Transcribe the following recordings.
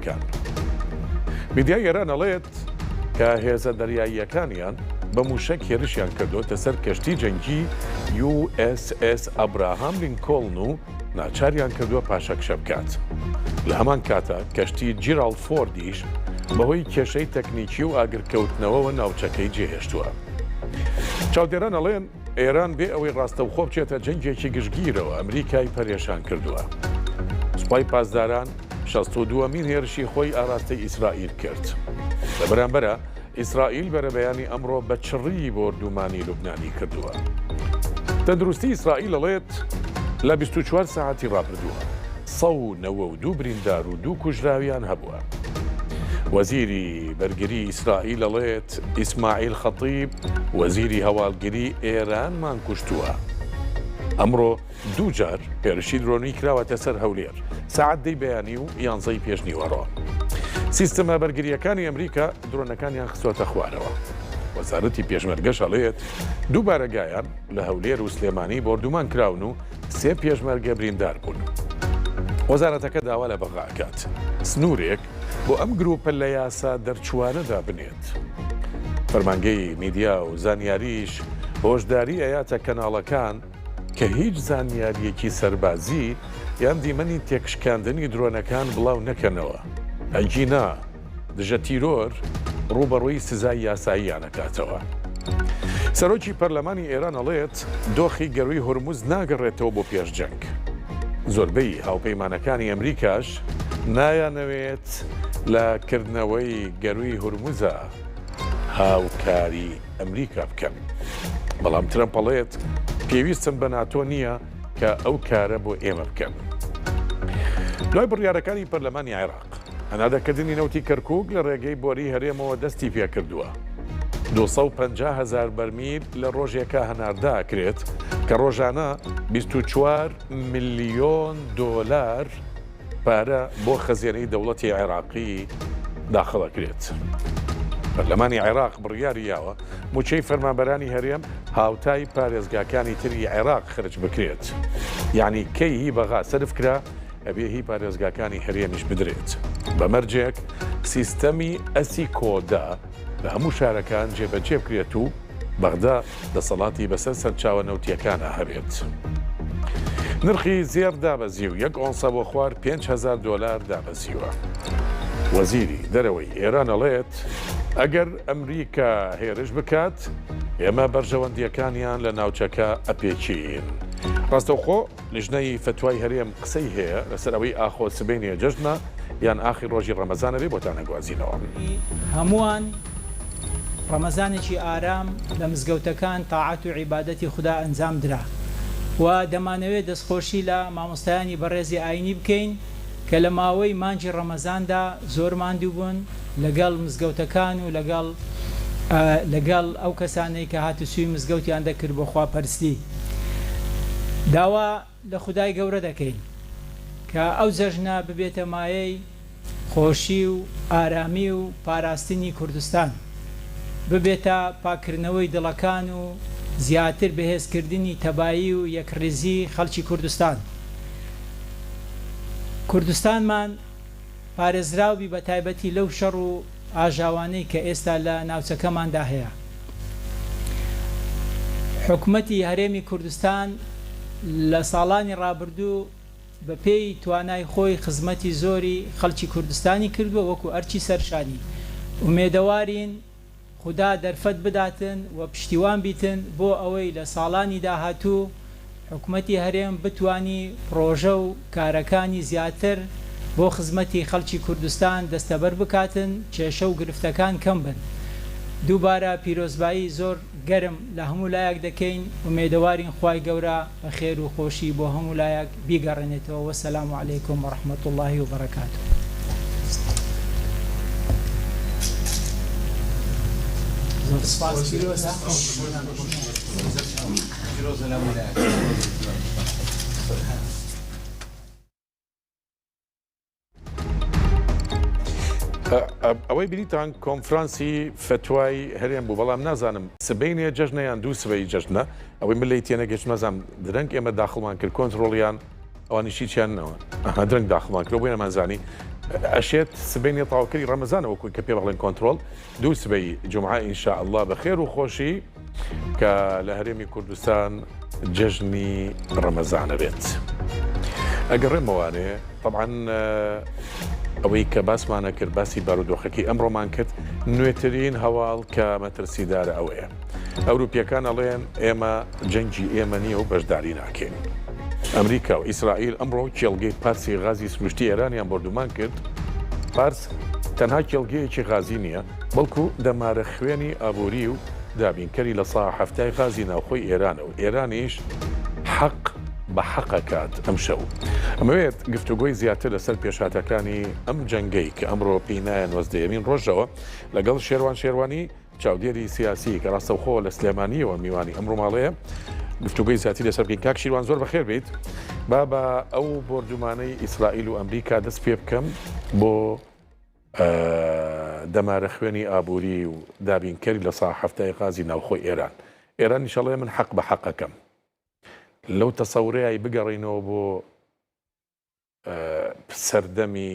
حوسییەکان. میدیای ئێران ئەڵێت کە هێزە دەریاییەکانیان بە مووشەک هێرشیان کردۆتە سەر کەشتی جەنگی یو ئێس ئێس ئەبراهام لینکۆڵن و ناچاریان کردووە پاشەکشە بکات. لە هەمان کاتا کەشتی جیراڵد فۆردیش بەهۆی کێشەی تەکنیکی و ئاگرکەوتنەوەوە ناوچەکەی جێهێشتووە. چاودێران ئەڵێن ئێران بێ ئەوەی ڕاستەوخۆ بچێتە جەنگێکی گشتگیرەوە ئەمریکای پەرێشان کردووە. سوپای پاسداران 62مین هێرشی خۆی ئاراستەی ئیسرائیل کرد. لە بەرامبەرا ئیسرائیل بەرەبەیانی ئەمڕۆ بە چڕی بۆردومانی لوبنانی کردووە. تەندروستی ئیسرائیل ئەڵێت لە 24 سەعاتی ڕابردووە 192 بریندار و دوو کوژراویان هەبووە. وەزیری بەرگری ئیسرائیل ئەڵێت ئیسماعیل خەتیب وەزیری هەواڵگری ئێرانمان کوشتووە. ئەمڕۆ دوو جار هێرشی درۆنی کراوەتە سەر هەولێر سەعات دەی بەیانی و یانزەی پێشنیوەڕۆ. سیستمە بەرگرییەکانی ئەمریکا درۆنەکانیان خستووەتە خوارەوە. وەزارەتی پێشمەرگەش ئەڵێت دوو بارەگایان لە هەولێر و سلێمانی بۆردومان کراون و سێ پێشمەرگە بریندار بوون. وەزارەتەکە داوا لە بەغا ئەکات سنوورێک بۆ ئەم گرووپە لە یاسا دەرچووانە دابنێت. فەرمانگەی میدیا و زانیاریش هۆشداری ئەیاتە کەناڵەکان کە هیچ زانیارییەکی سەربازی یان دیمەنی تێکشکاندنی درۆنەکان بڵاو نەکەنەوە، ئەگینا دژە تیرۆر ڕووبەڕووی سزای یاساییان ئەکاتەوە. سەرۆکی پەرلەمانی ئێران ئەڵێت، دۆخی گەرووی هورمز ناگەڕێتەوە بۆ پێش جەنگ. زۆربەی هاوپەیمانەکانی ئەمریکاش نایانەوێت لە کردنەوەی گەرووی هورمزا هاوکاری ئەمریکا بکەن. بەڵام ترەمپ ئەڵێت، پێویستم بە ناتۆ نییە کە ئەو کارە بۆ ئێمە بکەن. دوای بڕیارەکانی پەرلەمانی عێراق، هەناردەکردنی نەوتی کەرکووک لە ڕێگەی بۆری هەرێمەوە دەستی پێکردووە. 250 هەزار بەرمیل لە ڕۆژێکا هەناردە ئەکرێت کە ڕۆژانە 24 ملیۆن دۆلار پارە بۆ خەزێنەی دەوڵەتی عێراقی داخڵ ئەکرێت. پەرلەمانی عێراق بڕیاری یاوە مووچەی فەرمانبەرانی هەرێم هاوتای پارێزگاکانی تری عێراق خەرج بکرێت. یەعنی کەی هی بەغا سەرف کرا ئەبێ هی پارێزگاکانی هەرێمیش بدرێت. بە مەرجێک سیستەمی ئەسیکۆدە لە هەموو شارەکان جێبەجێ بکرێت و بەغدا دەسەڵاتی بەسەر سەرچاوە نەوتییەکانا هەبێت. نرخی زێڕ دابەزی و یەک ئۆنسە بۆ خوار 5000 دۆلار دابەزیوە. وەزیری دەرەوەی ئێران ئەڵێت، ئەگەر ئەمریکا هێرش بکات، ئێمە بەرژەوەندییەکانیان لە ناوچەکە ئەپێکین. ڕاستەوخۆ لیژنەی فەتوای هەرێم قسەی هەیە لەسەر ئەوەی ئاخۆ سبەینێ جەژنە یان ئاخیر ڕۆژی ڕەمەزانە بێ بۆتان ئەگوازینەوە. هەمووان ڕەمەزانێکی ئارام لە مزگەوتەکان تاعەت و عیبادەتی خودا ئەنجام درا و دەمانەوێت دەستخۆشی لە مامۆستایانی بەڕێزی ئاینی بکەین کە لە ماوەی مانگی ڕەمەزاندا زۆر ماندوو بوون لەگەڵ مزگەوتەکان و لەگەڵ لەگەڵ ئەو کەسانەی کە هاتوچووی مزگەوتیان دەکرد بۆ خواپەرستی. داوا لە خودای گەورە دەکەین کە ئەو جەژنە ببێتە مایەی خۆشی و ئارامی و پاراستنی کوردستان، ببێتە پاککردنەوەی دڵەکان و زیاتر بەهێزکردنی تەبایی و یەکڕیزی خەڵکی کوردستان. کوردستانمان پارێزراو بی بەتایبەتی لەو شەڕ و ئاژاوانەی کە ئێستا لە ناوچەکەماندا هەیە. حکومەتی هەرێمی کوردستان لە ساڵانی ڕابردوو بە پێی توانای خۆی خزمەتی زۆری خەڵکی کوردستانی کردووە وەکو ئەرکی سەرشانی. ئومێدەوارین خودا دەرفەت بداتن و پشتیوان بیتن بۆ ئەوەی لە ساڵانی داهاتوو حکومەتی هەرێم بتوانی پڕۆژە و کارەکانی زیاتر بۆ خزمەتی خەڵکی کوردستان دەستەبەر بکاتن، کێشە و گرفتەکان کەم بن. دووبارە پیرۆزبایی زۆر گەرم لە هەموو لایەک دەکەین، ئومێدەوارین خوای گەورە بە خێر و خۆشی بۆ هەموو لایەک بیگەڕێنێتەوە وەسەلام علیکم ورحمە اللە وبرکاته. زۆر سپاس پیرۆزە. ئەوەی بینیتان کۆنفرانسی فەتوای هەرێم بوو بەڵام نازانم سبەینێ جەژنە یان دوو سبەی جەژنە ئەوەی من لێی تێنەگەشتم نازانم درەنگ ئێمە داخڵمان کرد کۆنترۆڵیان ئەوانیشی چیان نەوە ئەها درەنگ داخڵمان کرد بۆیە نەمانزانی. ئەشێت سبەینێ تەواوکەری ڕەمەزانە وەکوی کە پێ بەڵێن کۆنترۆڵ دوو سبەی جومعە ان شاء اللە بە خێر و خۆشی کە لە هەرێمی کوردستان جەژنی ڕەمەزانە بێت. ئەگەڕێمەوانێ طبعا ئەوەی کە باسمانە کرد باسی بارودۆخەکەی ئەمڕۆمان کرد نوێترین هەواڵ کە مەترسیدارە ئەوەیە ئەوروپیەکان ئەڵێن ئێمە جەنگی ئێمە نییە و بەشداری ناکەین. ئەمریکا و ئیسرائیل ئەمڕۆ کێڵگەی پارسی غازی سروشتی ئێرانیان بۆردومان کرد، پارس تەنها کێڵگەیەکی غازی نییە، بەڵکو دەمارە خوێنی ئابووری و دابینکەری لە سا حەفتای غازی ناوخۆی ئێرانە و ئێرانیش حەق بە حەق ئەکات ئەمشەو ئەمەوێت گفتوگۆی زیاتر لەسەر پێشهاتەکانی ئەم جەنگەی کە ئەمڕۆ پێی نایە نۆزدەیەمین ڕۆژەوە لەگەڵ شێروان شێروانی چاودێری سیاسی کە ڕاستەوخۆ لە سلێمانیەوە میوانی ئەم ڕووماڵەیە گفتوگۆی زیاتری لەسەر بکەین. کاک شیروان زۆر بەخێر بیت. با بە ئەو بۆردومانەی ئیسرائیل و ئەمریکا دەست پێ بکەم بۆ دەمارە خوێنی ئابووری و دابینکەری لە سا حەفتای غازی ناوخۆی ئێران. ئێرانیش ئەڵێ من حەق بە حەقەکەم. لەو تەسەورەی بگەڕینەوە بۆ سەردەمی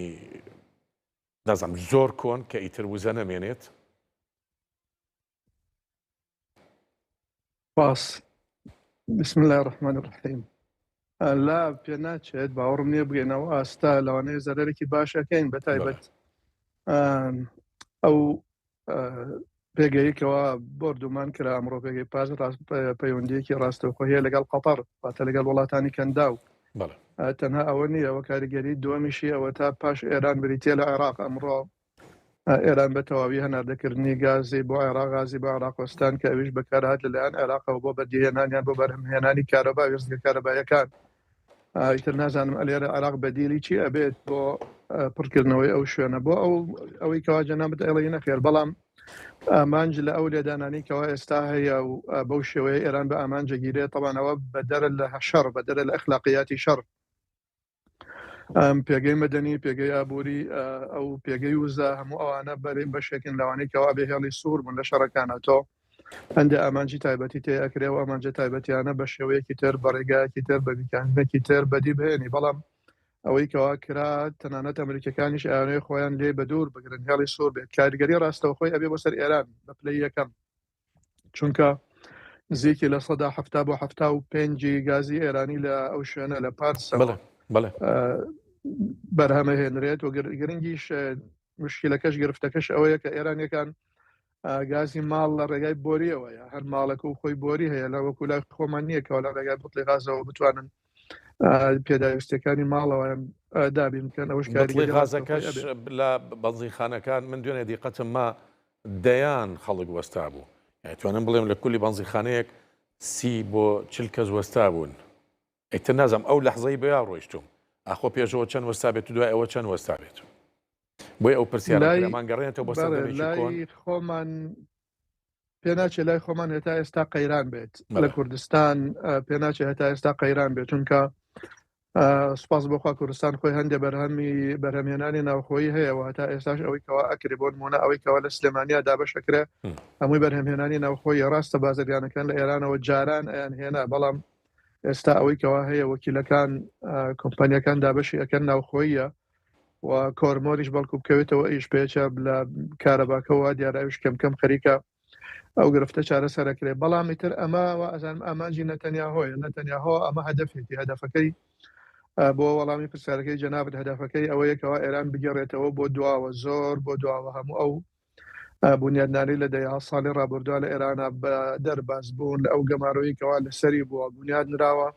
نازانم زۆر کۆن کە ئیتر وزە نەمێنێت. سپاس. بسم الله الرحمن الرحیم. لا پێ ناچێت باوەڕم نییە بگەینەوە ئاستا لەوانەیە زەرەرێکی باشەکەین بە تایبەت ئەو پێگەی کەوا بۆردومان کرا ئەمڕۆ پێگەی پاس ڕاست پەیوەندیەکی ڕاستەوخۆ هەیە لەگەڵ قەتەر واتە لەگەڵ وڵاتانی کەنداو تەنها ئەوە نییە ئەوە کاریگەری دووەمیشی ئەوە تا پاش ئێران بریتە لە عێراق ئەمڕۆ ئێران بە تەواوی هەناردەکردنی گازی بۆ عێراق غازی بۆ عێراق وەستان کە ئەویش بەکارهات لەلایەن عێراقەوە بۆ بەدیهێنانیان بۆ بەرهەمهێنانی کارەبا وێستگە کارەبایەکان ئیتر نازانم ئەلێرە عێراق بەدیلی چی ئەبێت بۆ پڕکردنەوەی ئەو شوێنە بۆ ئەو ئەوەی کەوا جەنابت ئەڵێی نەخێر بەڵام ئامانج لە ئەو لێدانانی کەوا ئێستا هەیە و بەو شێوەیە ئێران بە ئامانجەگیرێ تەوانەوە بەدەرە لە شەڕ بەدەرە لە ئەخلاقیاتی شەڕ پێگەی مەدەنی پێگەی ئابووری ئەو پێگەی وزە هەموو ئەوانە بەرێ بەشێکن لەوانەی کەوا بێ هێڵی سوور بوون لە شەڕەکانە تۆ هەندێک ئامانجی تایبەتی تێ ئەکرێ و ئامانجە تایبەتیانە بە شێوەیەکی تر بە ڕێگایەکی تر بە میکانزمێکی تر بەدی بهێنی بەڵام ئەوەی کەوا کرا تەنانەت ئەمریکەکانیش ئەیانەوێ خۆیان لێ بە دوور بگرن هێڵی سوور بێت کاریگەری ڕاستەوخۆی ئەبێ بۆ سەر ئێران بە پلەی یەکەم چونکە نزیکی 70% بۆ 75 گازی ئێرانی لە ئەو شوێنە لە پارسەوە بەرهەمە هێنرێت و گرنگیش مشکلەکەش گرفتەکەش ئەوەیە کە ئێرانیەکان گازی ماڵ لە ڕێگای بۆریەوەیە هەر ماڵەکە و خۆی بۆری هەیە لە وەکو لای خۆمان نییە کەەوە لە ڕێگای بوتڵی غازەوە بتوانن پێداویستەکانی ماڵەوەیان دابین بکەن ئەوش کاری غازەکەش لە بەنزینخانەکان من دوێنێ دیقەتم ما دەیان خەڵک وەستا بوو توانم بڵێم لە کولی بەنزینخانەیەک سی بۆ چل کەس وەستا بوون ئیتر نازانم ئەو لەحزەی بەیا ڕۆیشتوم ئاخۆ پێشەوە چەند وەستا بێت و دوای ئەوە چەند وەستا بێت بۆیە ئەو پرسیارە لای کرا مانگەڕێنێتەوە بۆ بەڵێ سەردەمێکی کۆن لای خۆمان پێ ناچێت لای خۆمان هێتا ئێستا قەیران بێت لە بەڵێ کوردستان پێ ناچێت هەتا ئێستا قەیران بێت چونکە سوپاس بۆ خوا کوردستان خۆی هەندێ بەرهەمی بەرهەمهێنانی ناوخۆیی هەیە و هەتا ئێستاش ئەوەی کەوا ئەکرێ بۆ نمونە ئەوەی کەوا لە سلێمانیا دابەش ئەکرێ هەمووی بەرهەمهێنانی ناوخۆیی ڕاستە بازرگانەکان لە ئێرانەوە جاران ئەیان هێنا بەڵام ئێستا ئەوەی کەوا هەیە وەکیلەکان کۆمپانیەکان دابەشی ئەکەن ناوخۆییە و کۆرمۆریش بەڵکو بکەوێتەوە ئیش پێچە لە کارەباکەوە دیارە ئەویش کەم کەم خەریکە ئەو گرفتە چارەسەرەکرێ بەڵام ئیتر ئەمە وا ئەزانم ئامانجی نەتەنیاهۆیە نەتەنیاهۆ ئەمە هەدەفێتی هەدەفەکەی بۆ وەڵامی پرسیارەکەی جەنابت هەدەفەکەی ئەوەیە کەوا ئێران بگەڕێتەوە بۆ دواوە زۆر بۆ دواوە هەموو ئەو بونیادنانی لە دەیەها ساڵی ڕابردووە لە ئێرانە بە دەرباز بوون لە ئەو گەمارۆیی کەوا لەسەری بووە بونیاد نراوە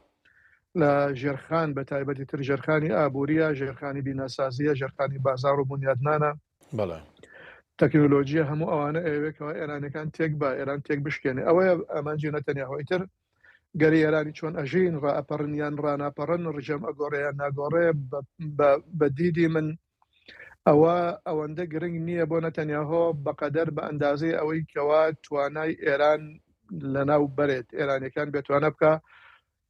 لە ژێرخان بە تایبەتی تر ژێرخانی ئابووریە ژێرخانی بیناسازیە ژێرخانی بازار و بونیادنانە بەڵێ. تەکنۆلۆژیە هەموو ئەوانە ئەیەوێت کەوا ئێرانەکان تێک با ئێران تێک بشکێنێ ئەوەیە ئامانجی نەتەنیاهۆ ئیتر گەلی ئێرانی چۆن ئەژین ڕائەپەڕن یان ڕاناپەڕن ڕژێم ئەگۆڕێ یان ناگۆڕێ بە دیدی من ئەوە ئەوەندە گرنگ نییە بۆ نەتەنیاهۆ بەقەدەر بە ئەندازەی ئەوەی کەوا توانای ئێران لەناو بەرێت ئێرانەکان بێتوانە بکە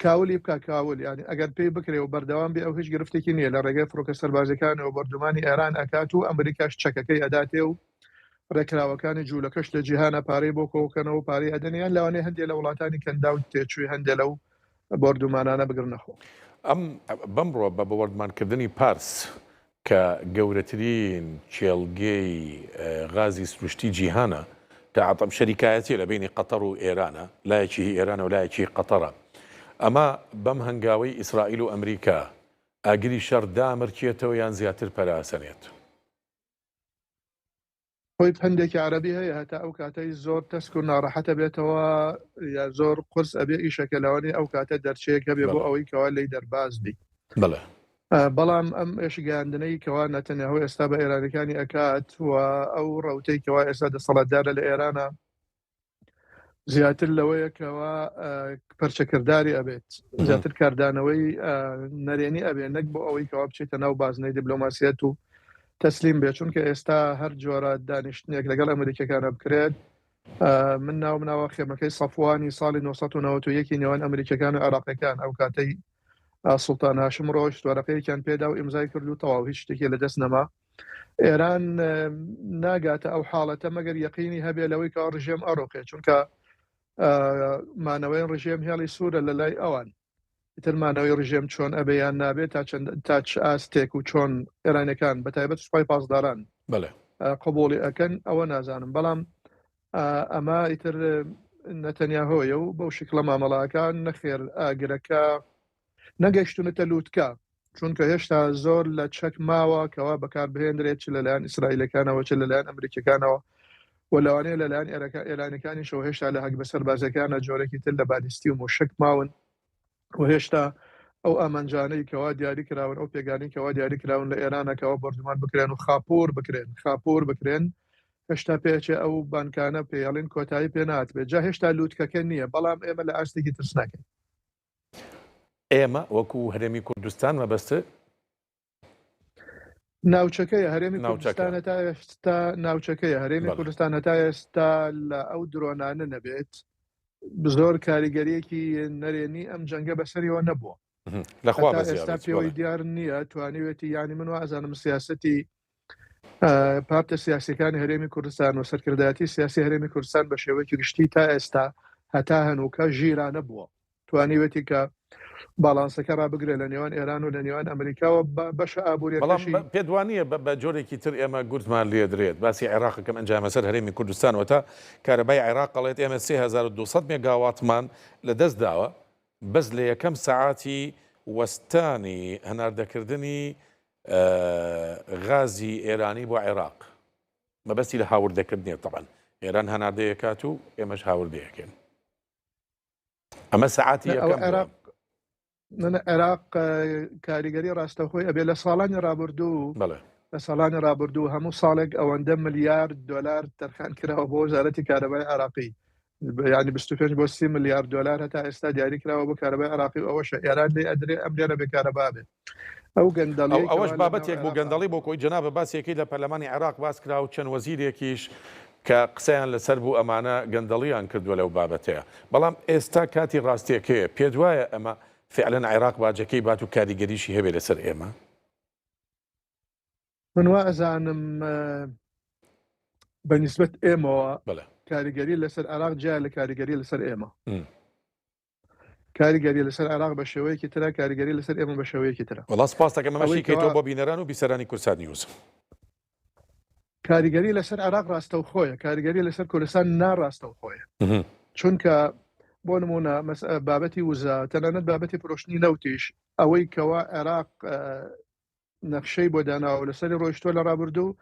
کاولی بکا کاول یانی ئەگەر پێی بکرێ و بەردەوام بێ ئەو هیچ گرفتێکی نییە لە ڕێگەی فڕۆکە سەربازیەکانەوە بۆردومانی ئێران ئەکات و ئەمریکاش چەکەکەی ئەداتێ و ڕێکخراوەکانی جوولەکەش لە جیهانە پارەی بۆ کۆکەنەوە و پارەی ئەدەن یان لەوانەیە هەندێک لە وڵاتانی کەنداو تێچووی هەندێک لەو بۆردومانانە بگرنەخۆ. ئەم بەمڕۆ بە بۆردمانکردنی پارس. کە گەورەترین کێڵگەی غازی سروشتی جیهانە کە عەتەم شەریکایەتیە لە بەینی قەتەڕ و ئێرانە، لایەکی هی ئێرانە و لایەکی هی قەتەڕە. ئەمە بەم هەنگاوەی ئیسرائیل و ئەمریکا ئاگری شەڕ دامرکێتەوە یان زیاتر پەرە ئەسەنێت؟ خۆی پەندێکی عەرەبی هەیە هەتا ئەو کاتەی زۆر تەسک و ناڕەحەتە بێتەوە یا زۆر قورس ئەبێ ئیشەکە لەوانەیە ئەو کاتە دەرچەیەک هەبێ بۆ ئەوەی کەوا لێی دەرباز بی. بەڵێ. بەڵام ئەم ئێشکگەیاندنەی کەوا نەتەنیاهۆ ئێستا بە ئێرانەکانی ئەکات و ئەو ڕەوتەی کەوا ئێستا دەسەڵاتدارە لە ئێرانە زیاتر لەوەیە کەوا پەرچەکرداری ئەبێت زیاتر کاردانەوەی نەرێنی ئەبێ نەک بۆ ئەوەی کەوا بچێتە ناو بازنەی دیبلۆماسیەت و تەسلیم بێت چونکە ئێستا هەر جۆرە دانیشتنێک لەگەڵ ئەمریکەکانە بکرێت من ناوم ناوە خێمەکەی سەفوانی ساڵی 1991 نێوان ئەمریکەکان و عێراقەکان ئەو کاتەی سوڵتان هاشم ڕۆشت وەرەقەیەکیان پێدا و ئیمزای کرد و تەواو هیچ شتێکی لەدەست نەما ئێران ناگاتە ئەو حاڵەتە مەگەر یەقینی هەبێ لەوەی کە ڕژێم ئەڕۆخێ چونکە مانەوەی ڕژێم هێڵی سوورە لە لای ئەوان ئیتر مانەوەی ڕژێم چۆن ئەبێ یان نابێت تا چەند تا چ ئاستێک و چۆن ئێرانەکان بە تایبەت سوپای پاسداران بەڵێ قبوڵی ئەکەن ئەوە نازانم بەڵام ئەمە ئیتر نەتەنیاهۆیە و بەو شکڵە مامەڵەکان نەخێر ئاگرەکە نەگەشتونەتە لووتکە چونکە هێشتا زۆر لە چەک ماوە کەوا بەکاربهێنرێت چ لەلایەن ئیسرائیلەکانەوە چ لەلایەن ئەمریکەکانەوە و لەوانەیە لەلایەن ئێرەکە ئێرانەکانیشەوە هێشتا لە هەگبە سەربازەکانە جۆرێکی تر لە بالیستی و موشک ماون و هێشتا ئەو ئامانجانەی کەوا دیاری کراون ئەو پێگانی کەوا دیاری کراون لە ئێرانەکەەوە بۆردومان بکرێن و خاپور بکرێن خاپور بکرێن هێشتا پێچێ ئەو بانکانە پێڵین کۆتایی پێ ناتبێت جا هێشتا لووتکەکە نییە بەڵام ئێمە لە ئاستێکی ترسناکەین ئێمە وەکو هەرێمی کوردستان مەبەستت؟ ناوچەکەیە هەرێمی کوردستان هەتا ئێستا ناوچەکەیە هەرێمی کوردستان هەتا ئێستا لە ئەو درۆنانە نەبێت زۆر کاریگەریەکی نەرێنی ئەم جەنگە بەسەریەوە نەبووە لەخوا ئێستا پێوەی دیار نییە توانیوێتی ینی من وازانم سیاستی پارتە سیاسەکانی هەرێمی کوردستان و سەرکردایەتی سیاسی هەرێمی کوردستان بە شێوەیەکی گشتی تا ئێستا هەتا هەنووکە ژیرانە بووە توانیوێتی کە باڵانسەکە ڕابگرێت لە نێوان ئێران و لە نێوان ئەمریکاوە بەشە ئابووریەکەشی. بەڵام پێت وانییە بە جۆرێکی تر ئێمە گورزمان لێدرێت؟ باسی عێراق ئەکەم ئەنجامە سەر هەرێمی کوردستان وەتا کارەبای عێراق ئەڵێت ئێمە 3200 مێگاواتمان لە دەست داوە بەس لە یەکەم سەعاتی وەستانی هەناردەکردنی غازی ئێرانی بۆ عێراق مەبەستی لە هاوردەکردنیە تەبعەن ئێران هەناردەیەکات و ئێمەش هاوردەیەکەین. ئەمە سەعاتی یەکەم عێراق عێراق کاریگەری ڕاستەخۆی ئەبێ لە ساڵانی ڕابردوو لە ساڵانی ڕابردوو هەموو ساڵێک ئەوەندە ملیار دلار تەرخان کراوە بۆ وەزارەتی کارەبای عراقی ینی 25 بۆ 30 ملیار دلار هەتا ئێستا دیاری کراوە بۆ کارەبای عراقی ئەوەشە ئێران لێ ئەدرێ ئەم لێرە بێ کارەبا بێت ئەو گەندەڵی ئەوەش بابەتێک بوو گەندەڵی بۆ کۆی جەنابە باسێکی لە پەرلەمانی عێراق باس کرا و چەند وەزیرێکیش کە قسەیان لەسەر بوو ئەمانە گەندەڵیان کردووە لەو بابەتەیە بەڵام ئێستا کاتی ڕاستیەکەیە پێت وایە ئەمە فعلەن عێراق باجەکەی بات و کاریگەریشی هەبێ لەسەر ئێمە؟ من وا ئەزانم بە نیسبەت ئێمەوە کاریگەری لەسەر عێراق جیا لە کاریگەری لەسەر ئێمە کاریگەری لەسەر عێراق بە شێوەیەکی ترە کاریگەری لەسەر ئێمە بە شێوەیەکی ترە. وەڵا سپاست دەکەم ئەمە شیکەیتەوە بۆ بینەران و بیسەرانی کوردسات نیوز. کاریگەری لەسەر عێراق ڕاستەوخۆیە کاریگەری لەسەر کوردستان ناڕاستەوخۆیە چونکە بۆ نمونە بابەتی وزە تەنانەت بابەتی فرۆشتنی نەوتیش ئەوەی کەوا عێراق نەخشەی بۆ داناوە و لەسەری ڕۆیشتووە لە ڕابردوو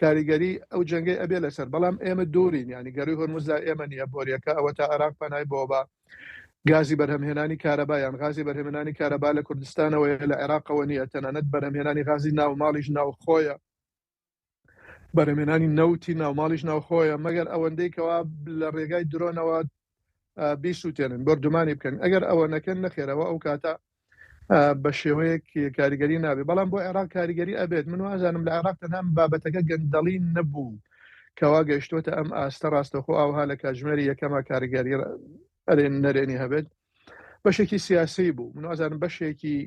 کاریگەری ئەو جەنگەی ئەبێ لەسەر بەڵام ئێمە دوورین ینی گەروی هۆرمزدا ئێمە نییە بۆریەکە ئەوە تا عێراق پەنای بۆ بە گازی بەرهەمهێنانی کارەبا یان غازی بەرهەمێنانی کارەبا لە کوردستانەوەیە لە عێراقەوە نییە تەنانەت بەرهەمهێنانی غازی ناو ماڵیش ناوخۆیە بەرهەمێنانی نەوتی ناوماڵیش ناوخۆیە مەگەر ئەوەندەی کەوا لە ڕێگای درۆنەوە بیسووتێنن بۆردومانی بکەن ئەگەر ئەوە نەکەن نەخێرەوە ئەو کاتە بە شێوەیەک کاریگەری نابێت بەڵام بۆ عێراق کاریگەری ئەبێت من وازانم لە عێراق تەنها بابەتەکە گەندەڵی نەبوو کەوا گەیشتوتە ئەم ئاستە ڕاستەخۆ ئاوها لە کاتژمێری یەکەمە کاریگەری ئەرێن نەرێنی هەبێت بەشێکی سیاسی بوو من وازانم بەشێکی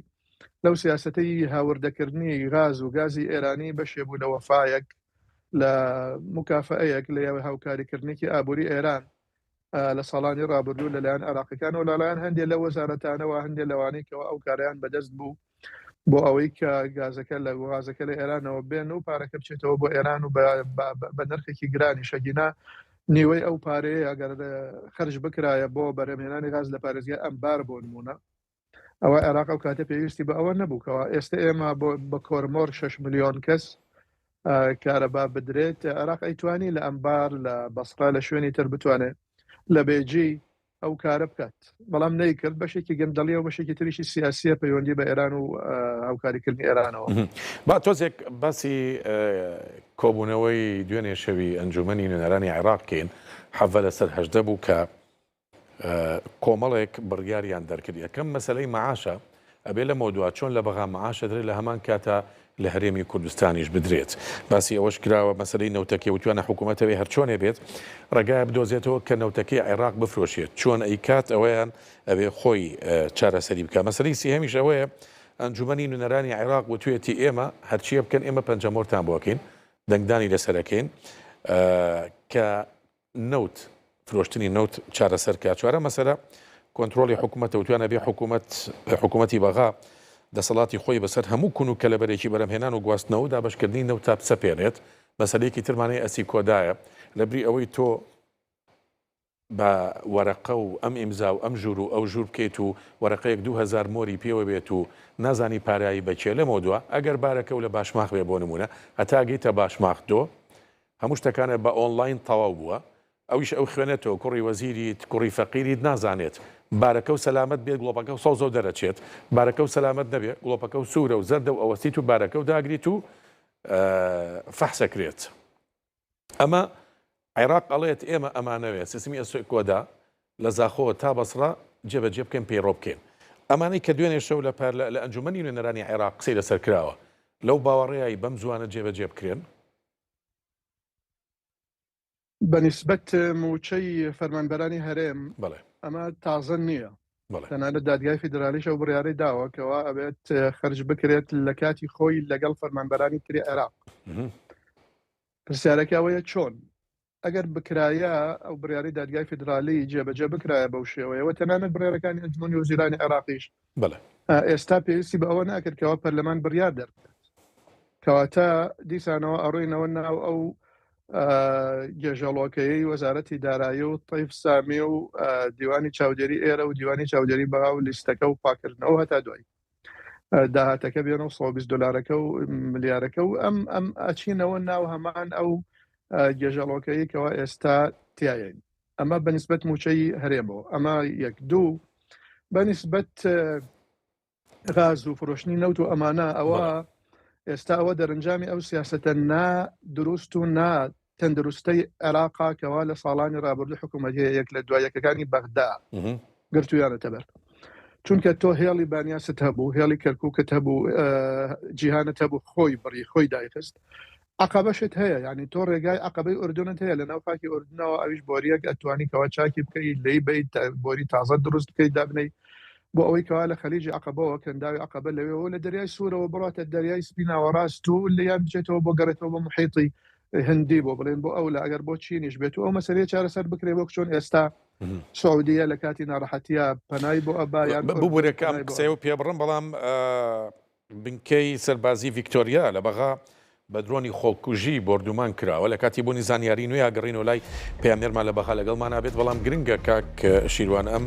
لەو سیاستەی هاوردەکردنی غاز و گازی ئێرانی بەشێ بوو لە وەفایەک لە مکافەیەک لە هاوکاریکردنێکی ئابووری ئێران لە ساڵانی ڕابردوو لەلایەن عێراقیەکانەوە لەلایەن هەندێک لە وەزارەتانەوە هەندێک لەوانەی کەەوە ئەو کاریان بەدەست بوو. بۆ ئەوەی کە گازەکە لە غازەکە لە ئێرانەوە بێن و پارەکە بچێتەوە بۆ ئێران و بە نرخێکی گرانی شەگینا نیوەی ئەو پارەیە ئەگەر خرج بکرایە بۆ بەرهەمهێنانی غاز لە پارێزگای ئەمبار بۆ نمونە ئەوە عێراق ئەو کاتە پێویستی بە ئەوە نەبوو کەەوە ئێستا ئێمە بۆ بە کۆرمۆر 6 میلیۆن کەس کارەبا بدرێت عێراق ئەیتوانی لە ئەمبار لە بەسڕە لە شوێنی تر بتوانێت لە بێجی ئەو کارە بکات بەڵام نەیکرد بەشێکی گەندەڵیە و بەشێکی تریشی سیاسیە پەیوەندی بە ئێران و هاوکاریکردنی ئێرانەوە. با تۆزێک باسی کۆبوونەوەی دوێنێ شەوی ئەنجوومەنی نوێنەرانی عێراق بکەین، حەڤە لەسەر 18 بوو کە کۆمەڵێک بڕیاریان دەرکرد، یەکەم مەسەلەی مەعاشە، ئەبێ لەمەودوا چۆن لە بەغا مەعاش ئەدرێت لە هەمان کاتا لە هەرێمی کوردستانیش بدرێت. باسی ئەوەش کراوە مەسەلەی نەوتەکەی وتویانە حکوومەت ئەوێ هەرچۆنێ بێت ڕێگایە بدۆزێتەوە کە نەوتەکەی عێراق بفرۆشێت چۆن ئەیکات ئەوەیان ئەوێ خۆی چارەسەری بکا. مەسەلەی سێهەمیش ئەوەیە ئەنجومەنی نوێنەرانی عێراق وتویەتی ئێمە هەرچیە بکەن ئێمە پەنجەمۆرتان بۆ ئەکەین دەنگدانی لەسەر ئەکەین کە نەوت فرۆشتنی نەوت چارەسەر کا. چوارەم مەسەلە کۆنترۆڵی حکومەتە وتویانە بێ حکومەت حکومەتی بەغا دەسەڵاتی خۆی بەسەر هەموو کون و کەلەبەرێکی بەرەمهێنان و گواستنەوە و دابەشکردنی نەوتا بسەپێنێت. مەسەلەیەکی ترمان هەیە ئەسیکۆدایە لەبری ئەوەی تۆ بە وەرەقە و ئەم ئیمزا و ئەم ژوور و ئەو ژوور بکەیت و وەرەقەیەک 2000 مۆری پێوە بێت و نازانی پارایی بە کێ لەمەودوا ئەگەر بارەکە و لە باشماخ بێ بۆ نموونە هەتا گەیتە باشماخ دۆ هەموو شتەکانت بە ئۆنڵاین تەواو بووە ئەویش ئەو خوێنێتەوە کوڕی وەزیریت کوڕی فەقیریت نازانێت بارەکەو سەلامەت بێت گڵۆپەکەو سەوزەو دەرەچێت بارەکەو سەلامەت نەبێ گڵۆپەکەو سوورە و زەردە و ئەوەستیت و بارەکەو داگریت و فەحسەکرێت ئەمە عێراق ئەڵێت ئێمە ئەمانەوێت سیستمی ئەسکۆدا لە زاخۆوە تا بەسڕە جێبەجێ بکەین پەیڕەو بکەین. ئەمانەی کە دوێنێ شەو لە پارلە لە ئەنجومەنی نوێنەرانی عێراق قسەی لەسەر کراوە لەو باوەڕەیای بەم زووانە جێبەجێ بکرێن؟ بە نیسبەت مووچەی فەرمانبەرانی هەرێم بەڵێ. ئەمە تازە نییە. بەڵێ. تەنانەت دادگای فیدرالیش ئەو بڕیارەی داوە کەوا ئەبێت خەرج بکرێت لە کاتی خۆی لەگەڵ فەرمانبەرانی تری عێراق. پرسیارەکە ئەوەیە چۆن؟ ئەگەر بکرایە ئەو بڕیارەی دادگای فیدرالی جێبەجێ بکرایە بەو شێوەیە و تەنانەت بڕیارەکانی ئەنجومەنی وەزیرانی عێراقیش بەڵێ. ئێستا پێویستی بە ئەوە ناکرد کەوا پەرلەمان بڕیار دەربکات. کەواتە دیسانەوە ئەڕۆینەوە ناو ئەو گێژەڵۆکەیەی وەزارەتی دارایی و تەیف سامی و دیوانی چاودێری ئێرە و دیوانی چاودێری بەغا و لیستەکە و پاکردنەوە هەتا دوایی. داهاتەکە بێنە و 120 دلارەکە و ملیارەکە و ئەم ئەم ئەچینەوە ناو هەمان ئەو گێژەڵۆکەی کەوا ئێستا تایین ئەمە بەنسبەت موچەی هەرێمەوە ئەمە یەک دوو بەنسبەت غاز و فرۆشتنی نەوت و ئەمانە ئەوە ئێستا ئەوە دەرەنجامی ئەو سیاستە نا دروست و نا تەندروستەی عێراقا کەوا لە ساڵانی رابردوو حکوومەتە یەک لە دوای یەکەکانی بەغدا گرتویانەتە بەر چونکە تۆ هێڵی بانیاست هەبوو هێڵی کەرکووکت هەبوو جیهانت هەبوو خۆی بڕی خۆی دایخست عقبەشت هەیە ینی تۆ ڕێگای عقبەی ئوردونت هەیە لە ناو خاکی ئوردنەوە ئەویش بۆریەک ئەتوانی کەوا چاکی بکەی لی بیت بۆری تازە دروست بکەیت دابنەی بۆ ئەوەی کەوا لە خەلیجی عقبەوە کەنداوی عقبە لەوێەوە لە دەریای سوورەوە بڕاتە دەریای سپی ناوەڕاست و لیان بچێتەوە بۆ گەڕێتەوە بۆ محیطی هندی بۆ بڵێن بۆ ئەو لە ئەگەر بۆ چینیش بێت و ئەو مەسەلەیە چارەسەر بکرێ وەک چۆن ئێستا سعودیە لە کاتی ناڕەحەتیە پەنای بۆ ئەبا یان ببورە کە ئەم قسەیە و پێبڕم بەڵام بنکەی سەربازی ڤیکتۆریا لە بەغا بە درۆنی خۆکوژی بۆردومان کراوە لە کاتی بوونی زانیاری نوێ گەڕینەوە لای پەیامنێرمان لە بەغا لەگەڵمان نابێت بەڵام گرنگە کاک شیروان ئەم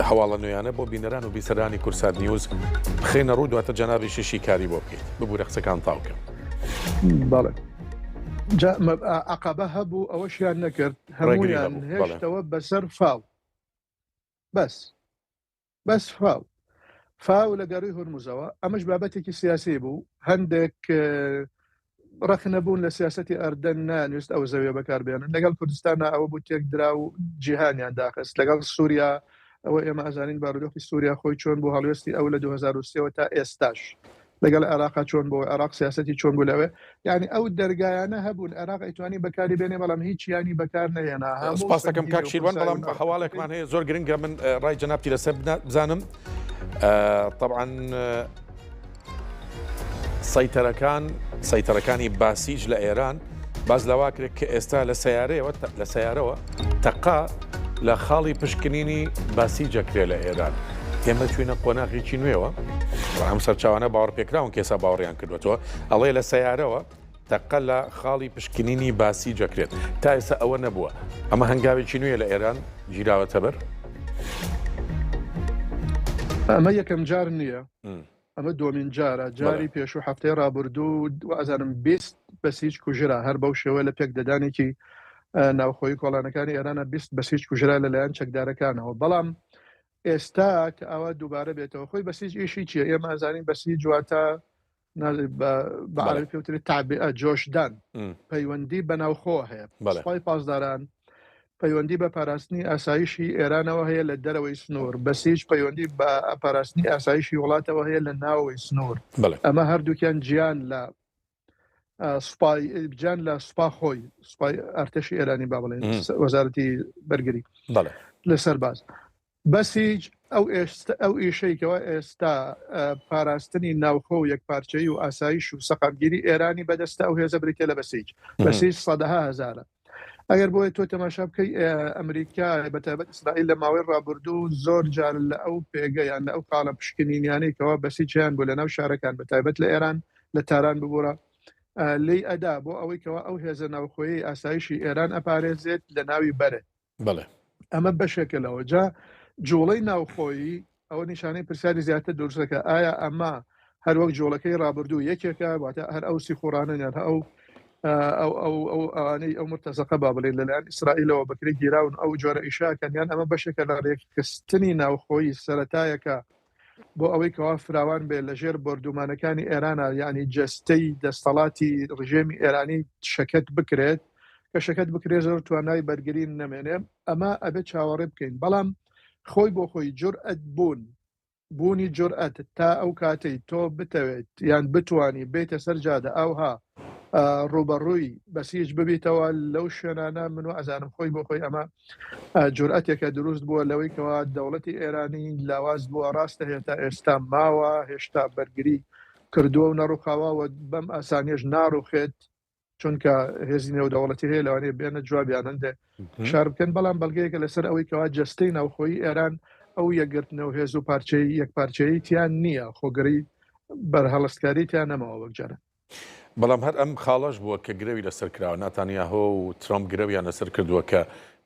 هەواڵە نوێیانە بۆ بینەران و بیسەرانی کورسات نیوز بخەینە ڕوو دواتر جەنابیشی شیکاری بۆ بکەیت ببورە قسەکان تاوکە. بەڵێ جا عەقەبە هەبوو ئەوەشیان نەکرد ڕێگری هەمویان هەبوو بەڵێ. هێشتەوە بەسەر فاو بەس بەس فاو فاو لە گەرووی هورمزەوە ئەمەش بابەتێکی سیاسی بوو هەندێک ڕەخنە بوون لە سیاسەتی ئەردەن نانویست ئەو زەویە بەکاربێنن لەگەڵ کوردستانە ئەوە بوو تێک درا و جیهانیان داخست لەگەڵ سووریا ئەوە ئێمە ئەزانین بارودۆخی سووریا خۆی چۆن بوو هەڵوێستی ئەو لە 2023ەوە تا ئێستاش لەگەڵ عێراقا چۆن بۆ عێراق سیاستی چۆن بوو لەوێ یعنی ئەو دەرگایانە هەبوون عێراق ئەیتوانی بەکاری بێنێ بەڵام هیچیانی بەکار نەهێنا هەموو سپاس دەکەم سەنگینی کاک و شیروان قورسایی بەڵام و ناڕەحەتیەکەی هەواڵێکمان هەیە زۆر گرنگە من ڕای جەنابتی لەسەر بزانم طبعا سەیتەرەکان سەیتەرەکانی باسیج لە ئێران باس لەوا کرێت کە ئێستا لە سیارەیەوە لە سیارەوە تەقا لە خاڵی پشکنینی باسیجەکرێ لە ئێران ئێمە چوینە قۆناغێکی نوێوە. ئەم سەرچاوانە باوەڕپێکراون کە ئێستا باوەڕیان کردوەتەوە ئەڵێ لە سەیارەوە تەقە لە خاڵی پشکنینی باسیج ئەکرێت. تا ئێستا ئەوە نەبووە. ئەمە هەنگاوێکی نوێیە لە ئێران گیراوەتە بەر؟ ئەمە یەکەم جار نییە. ئەمە دووەمین جارە. جاری پێشوو هەفتەی ڕابردوو وازانم 20 بەسیج کوژرا هەر بەو شێوە لە پێکدەدانێکی ناوخۆی کۆڵانەکانی ئێرانە 20 بەسیج کوژرا لەلایەن چەکدارەکانەوە. بەڵام ئێستا کە ئاوا دووبارە بێتەوە خۆی بەسیج ئیشی چییە؟ ئێمە ئەزانین بەسیج واتە بە عەرەبی پێوترێت تعبئە جۆشدان پەیوەندی بە ناوخۆ هەیە. سوپای پاسداران پەیوەندی بە پاراستنی ئاسایشی ئێرانەوە هەیە لە دەرەوەی سنوور، بەسیج پەیوەندی بە پاراستنی ئاسایشی وڵاتەوە هەیە لە ناوەوەی سنوور. ئەمە هەردووکیان جیان لە سوپای جان لە سوپا خۆی سوپای ئەرتەشی ئێرانی با بڵێن وەزارەتی بەرگری لە سەرباز بەسیج ئەو ئێستا ئەو ئیشەی کەوا ئێستا پاراستنی ناوخۆ و یەکپارچەیی و ئاسایش و سەقامگیری ئێرانی بەدەستە ئەو هێزە بریتە لە بەسیج. بەسیج سەدەها هەزارە. ئەگەر بۆیە تۆ تەماشا بکەی ئەمریکا بە تایبەت ئیسرائیل لە ماوەی ڕابردوو زۆر جار لە ئەو پێگە یان لە ئەو خاڵە پشکنینیانەی کەوا بەسیج هەیان بوو لە ناو شارەکان بە تایبەت لە ئێران لە تاران ببورە لێی ئەدا بۆ ئەوەی کەوا ئەو هێزە ناوخۆیەی ئاسایشی ئێران ئەپارێزێت لە ناوی بەرێت. بەڵێ. ئەمە بەشێکە لەوە. جا جوڵەی ناوخۆیی ئەوە نیشانەی پرسیاری زیاتر دروست دەکات، ئایا ئەمە هەر وەک جوڵەکەی ڕابردوو یەکێکە، واتە هەر ئەو سیخوڕانەن یان ئەو ئەو ئەو ئەو ئەوانەی ئەو مرتەزەقە با بڵێین لەلایەن ئیسرائیلەوە بەکرێ گیراون ئەو جۆرە ئیشاکەن، یان ئەمە بەشێکە لە ڕێکخستنی ناوخۆیی سەرەتایەکە بۆ ئەوەی کەوا فراوان بێت لە ژێر بۆردومانەکانی ئێرانە یعنی جەستەی دەستەڵاتی ڕژێمی ئێرانی شەکەت بکرێت کە شەکەت بکرێت زۆر توانای بەرگری نەمێنێ ئەمە ئەبێت چاوەڕێ بکەین بەڵام خۆی بۆ خۆی جورئەت بوون بوونی جورئەت تا ئەو کاتەی تۆ بتەوێت یان بتانی بێتە سەر جادە ئەوها ڕوبەڕووی بەسیج ببیتەوە لەو شوێنانە من و ئەزانم خۆی بۆ خۆی ئەمە جورئەتێکە دروست بووە لەوەی کەوا دەوڵەتی ئێرانی لاواز بووە ڕاستە هێتا ئێستا ماوە هێشتا بەرگری کردووە و نەڕوخاوە و بەم ئاسانیش ناڕوخێت چونکە هێزی نێودەوڵەتی هەیە لەوانەیە بێنە جوابیان هەندێ شار بکەن بەڵام بەڵگەیەکە لەسەر ئەوەی کەوا جەستەی ناوخۆی ئێران ئەو یەکگرتنەوە هێز و پارچەی یەک پارچەیی تیان نییە خۆگەری بەرهەڵستکاری تیان نەماوە وەک جاران. بەڵام هەر ئەم خاڵەش بووە کە گرەوی لەسەر کراوە، ناتانیاهۆ و ترەمپ گرەویان لەسەر کردووە کە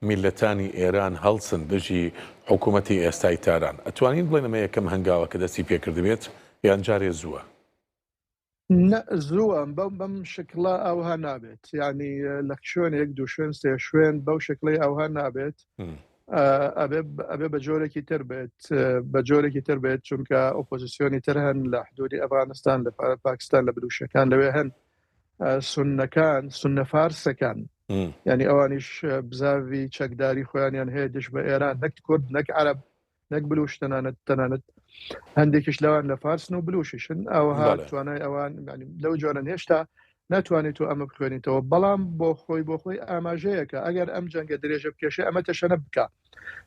میللەتانی ئێران هەڵسن دژی حکوومەتی ئێستای تاران. ئەتوانین بڵێین ئەمە یەکەم هەنگاوە کە دەستی پێکردبێت یان جارێ زووە؟ نە زووە، بەم بەم شکڵە ئاوها نابێت، یانی لە شوێنێک دوو شوێن سێ شوێن بەو شکڵەی ئاوها نابێت. ئەبێ ئەبێ بە جۆرێکی تر بێت بە جۆرێکی تر بێت چونکە ئۆپۆزیسیۆنی تر هەن لە حدودی ئەفغانستان لە پاکستان لە بلوشەکان لەوێ هەن سنەکان سنە فارسەکان ینی ئەوانیش بزاوی چەکداری خۆیانیان هەیە دژ بە ئێران نەک کورد نەک عرب نەک بلوش تەنانەت تەنانەت هەندێکیش لەوان لە فارسن و بلوشیشن ئەوها توانای ئەوان لەو جۆرن هێشتا ناتوانێت تۆ ئەمە بخوێنیتەوە بەڵام بۆ خۆی بۆ خۆی ئاماژەیەکە ئەگەر ئەم جەنگە درێژە بکێشێ ئەمە تەشەنە بکە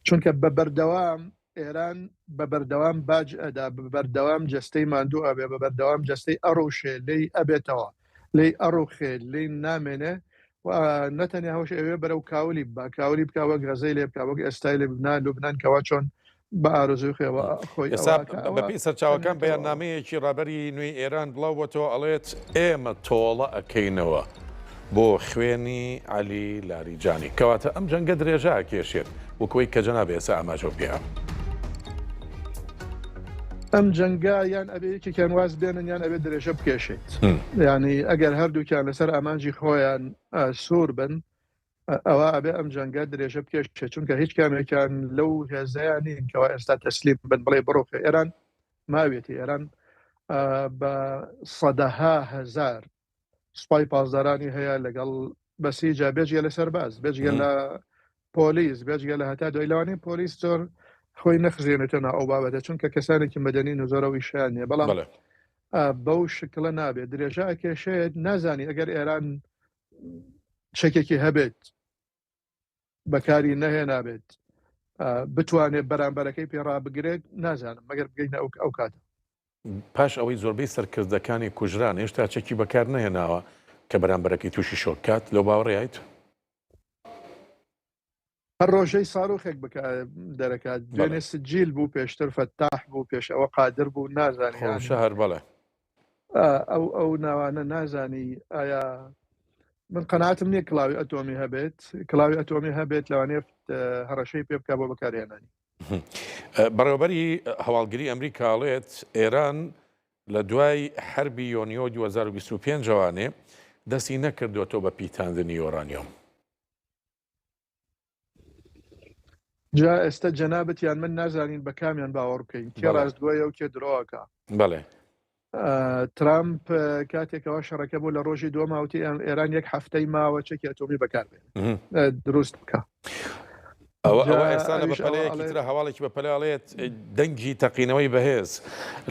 چونکە بە بەردەوام ئێران بە بەردەوام باج ئەدا بە بەردەوام جەستەی ماندوو ئەبێ بە بەردەوام جەستەی ئەڕوشێ لێی ئەبێتەوە لێی ئەڕوخێ لێی نامێنێ و نەتەنیا هەوش ئەوێ بەرەو کاولی بە کاولی بکە وەک غەزەی لێ بکە وەک ئێستای لێ بنان لوبنان کەوا چۆن بە ئارەزووی خێوە خۆی ئێستا بەپێی سەرچاوەکان بەیاننامەیەکی ڕابەری نوێی ئێران بڵاو بۆتەوە ئەڵێت ئێمە تۆڵە ئەکەینەوە بۆ خوێنی عەلی لاریجانی کەواتە ئەم جەنگە درێژە ئەکێشێت وەک ئەوەی کە جەناب ئێستا ئاماژەو پێ. ئەم جەنگە یان ئەبێ یەکێکیان واز بێنن یان ئەبێ درێژە بکێشێت ینی ئەگەر هەردووکیان لەسەر ئامانجی خۆیان سوور بن ئەوە ئەبێ ئەم جەنگە درێژە بکێشێت چونکە هیچ کامێکیان لەو هێزەیان نین کەوا ئێستا تەسلیم بن بڵێ بڕۆخێ ئێران ماوێتی ئێران بە سەدەها هەزار سوپای پاسدارانی هەیە لەگەڵ بەسیجا بێجگە لە سەرباز بێجگە لە پۆلیس بێجگە لە هەتا دوای لەوانەیە پۆلیس زۆر خۆی نەخزێنێتە ناو ئەو بابەتە چونکە کەسانێکی مەدەنین و زۆر ئەو ئیشیان نییە بەڵام بەو شکڵە نابێت درێژە ئەکێشێت نازانی ئەگەر ئێران چەکێکی هەبێت بەکاری نەهێنابێت بتوانێت بەرامبەرەکەی پێڕابگرێت نازانم مەگەر بگەینە ئەو ئەو کاتە. پاش ئەوەی زۆربەی سەرکردەکانی کوژران هێشتا چەکی بەکار نەهێناوە کە بەرامبەرەکەی تووشی شۆک کات لەو باوەڕەیت؟ هەر ڕۆژەی ساروخێک بکە دەرەکات دوێنێ سجیل بوو پێشتر فەتاح بوو پێش ئەوە قادر بوو نازانی شەهر بەڵێ ئەو ئەو ناوانە نازانی ئایا من قەناتم نییە کلااوی ئەتۆمی هەبێت کلااوی ئەتۆمی هەبێت لەوانەیە هەڕەشەی پێ بکە بۆ بەکارهێنانی بەڕێوەبەری هەواڵگری ئەمریکا ئەڵێت ئێران لە دوای حەربی یۆنیۆ 2025 ەوانێ دەستی نەکردووەتەوە بە پیتاندنی یۆرانیۆم. جا ئێستا جەنابت یان من نازانین بە کامیان باوەڕ بکەین کێ ڕاستگۆیە و کێ درۆکە بەڵێ ترامپ کاتێکەوە شەڕەکە بوو لە ڕۆژی دووەم وتی ئێران یەک هەفتەی ماوە چەکی ئەتۆمی بەکاربێن دروست بکە ئەوە ئەوە ئێستا لە بەپەلەیەکی ترە هەواڵێکی بەپەلە ئەڵێت دەنگی تەقینەوەی بەهێز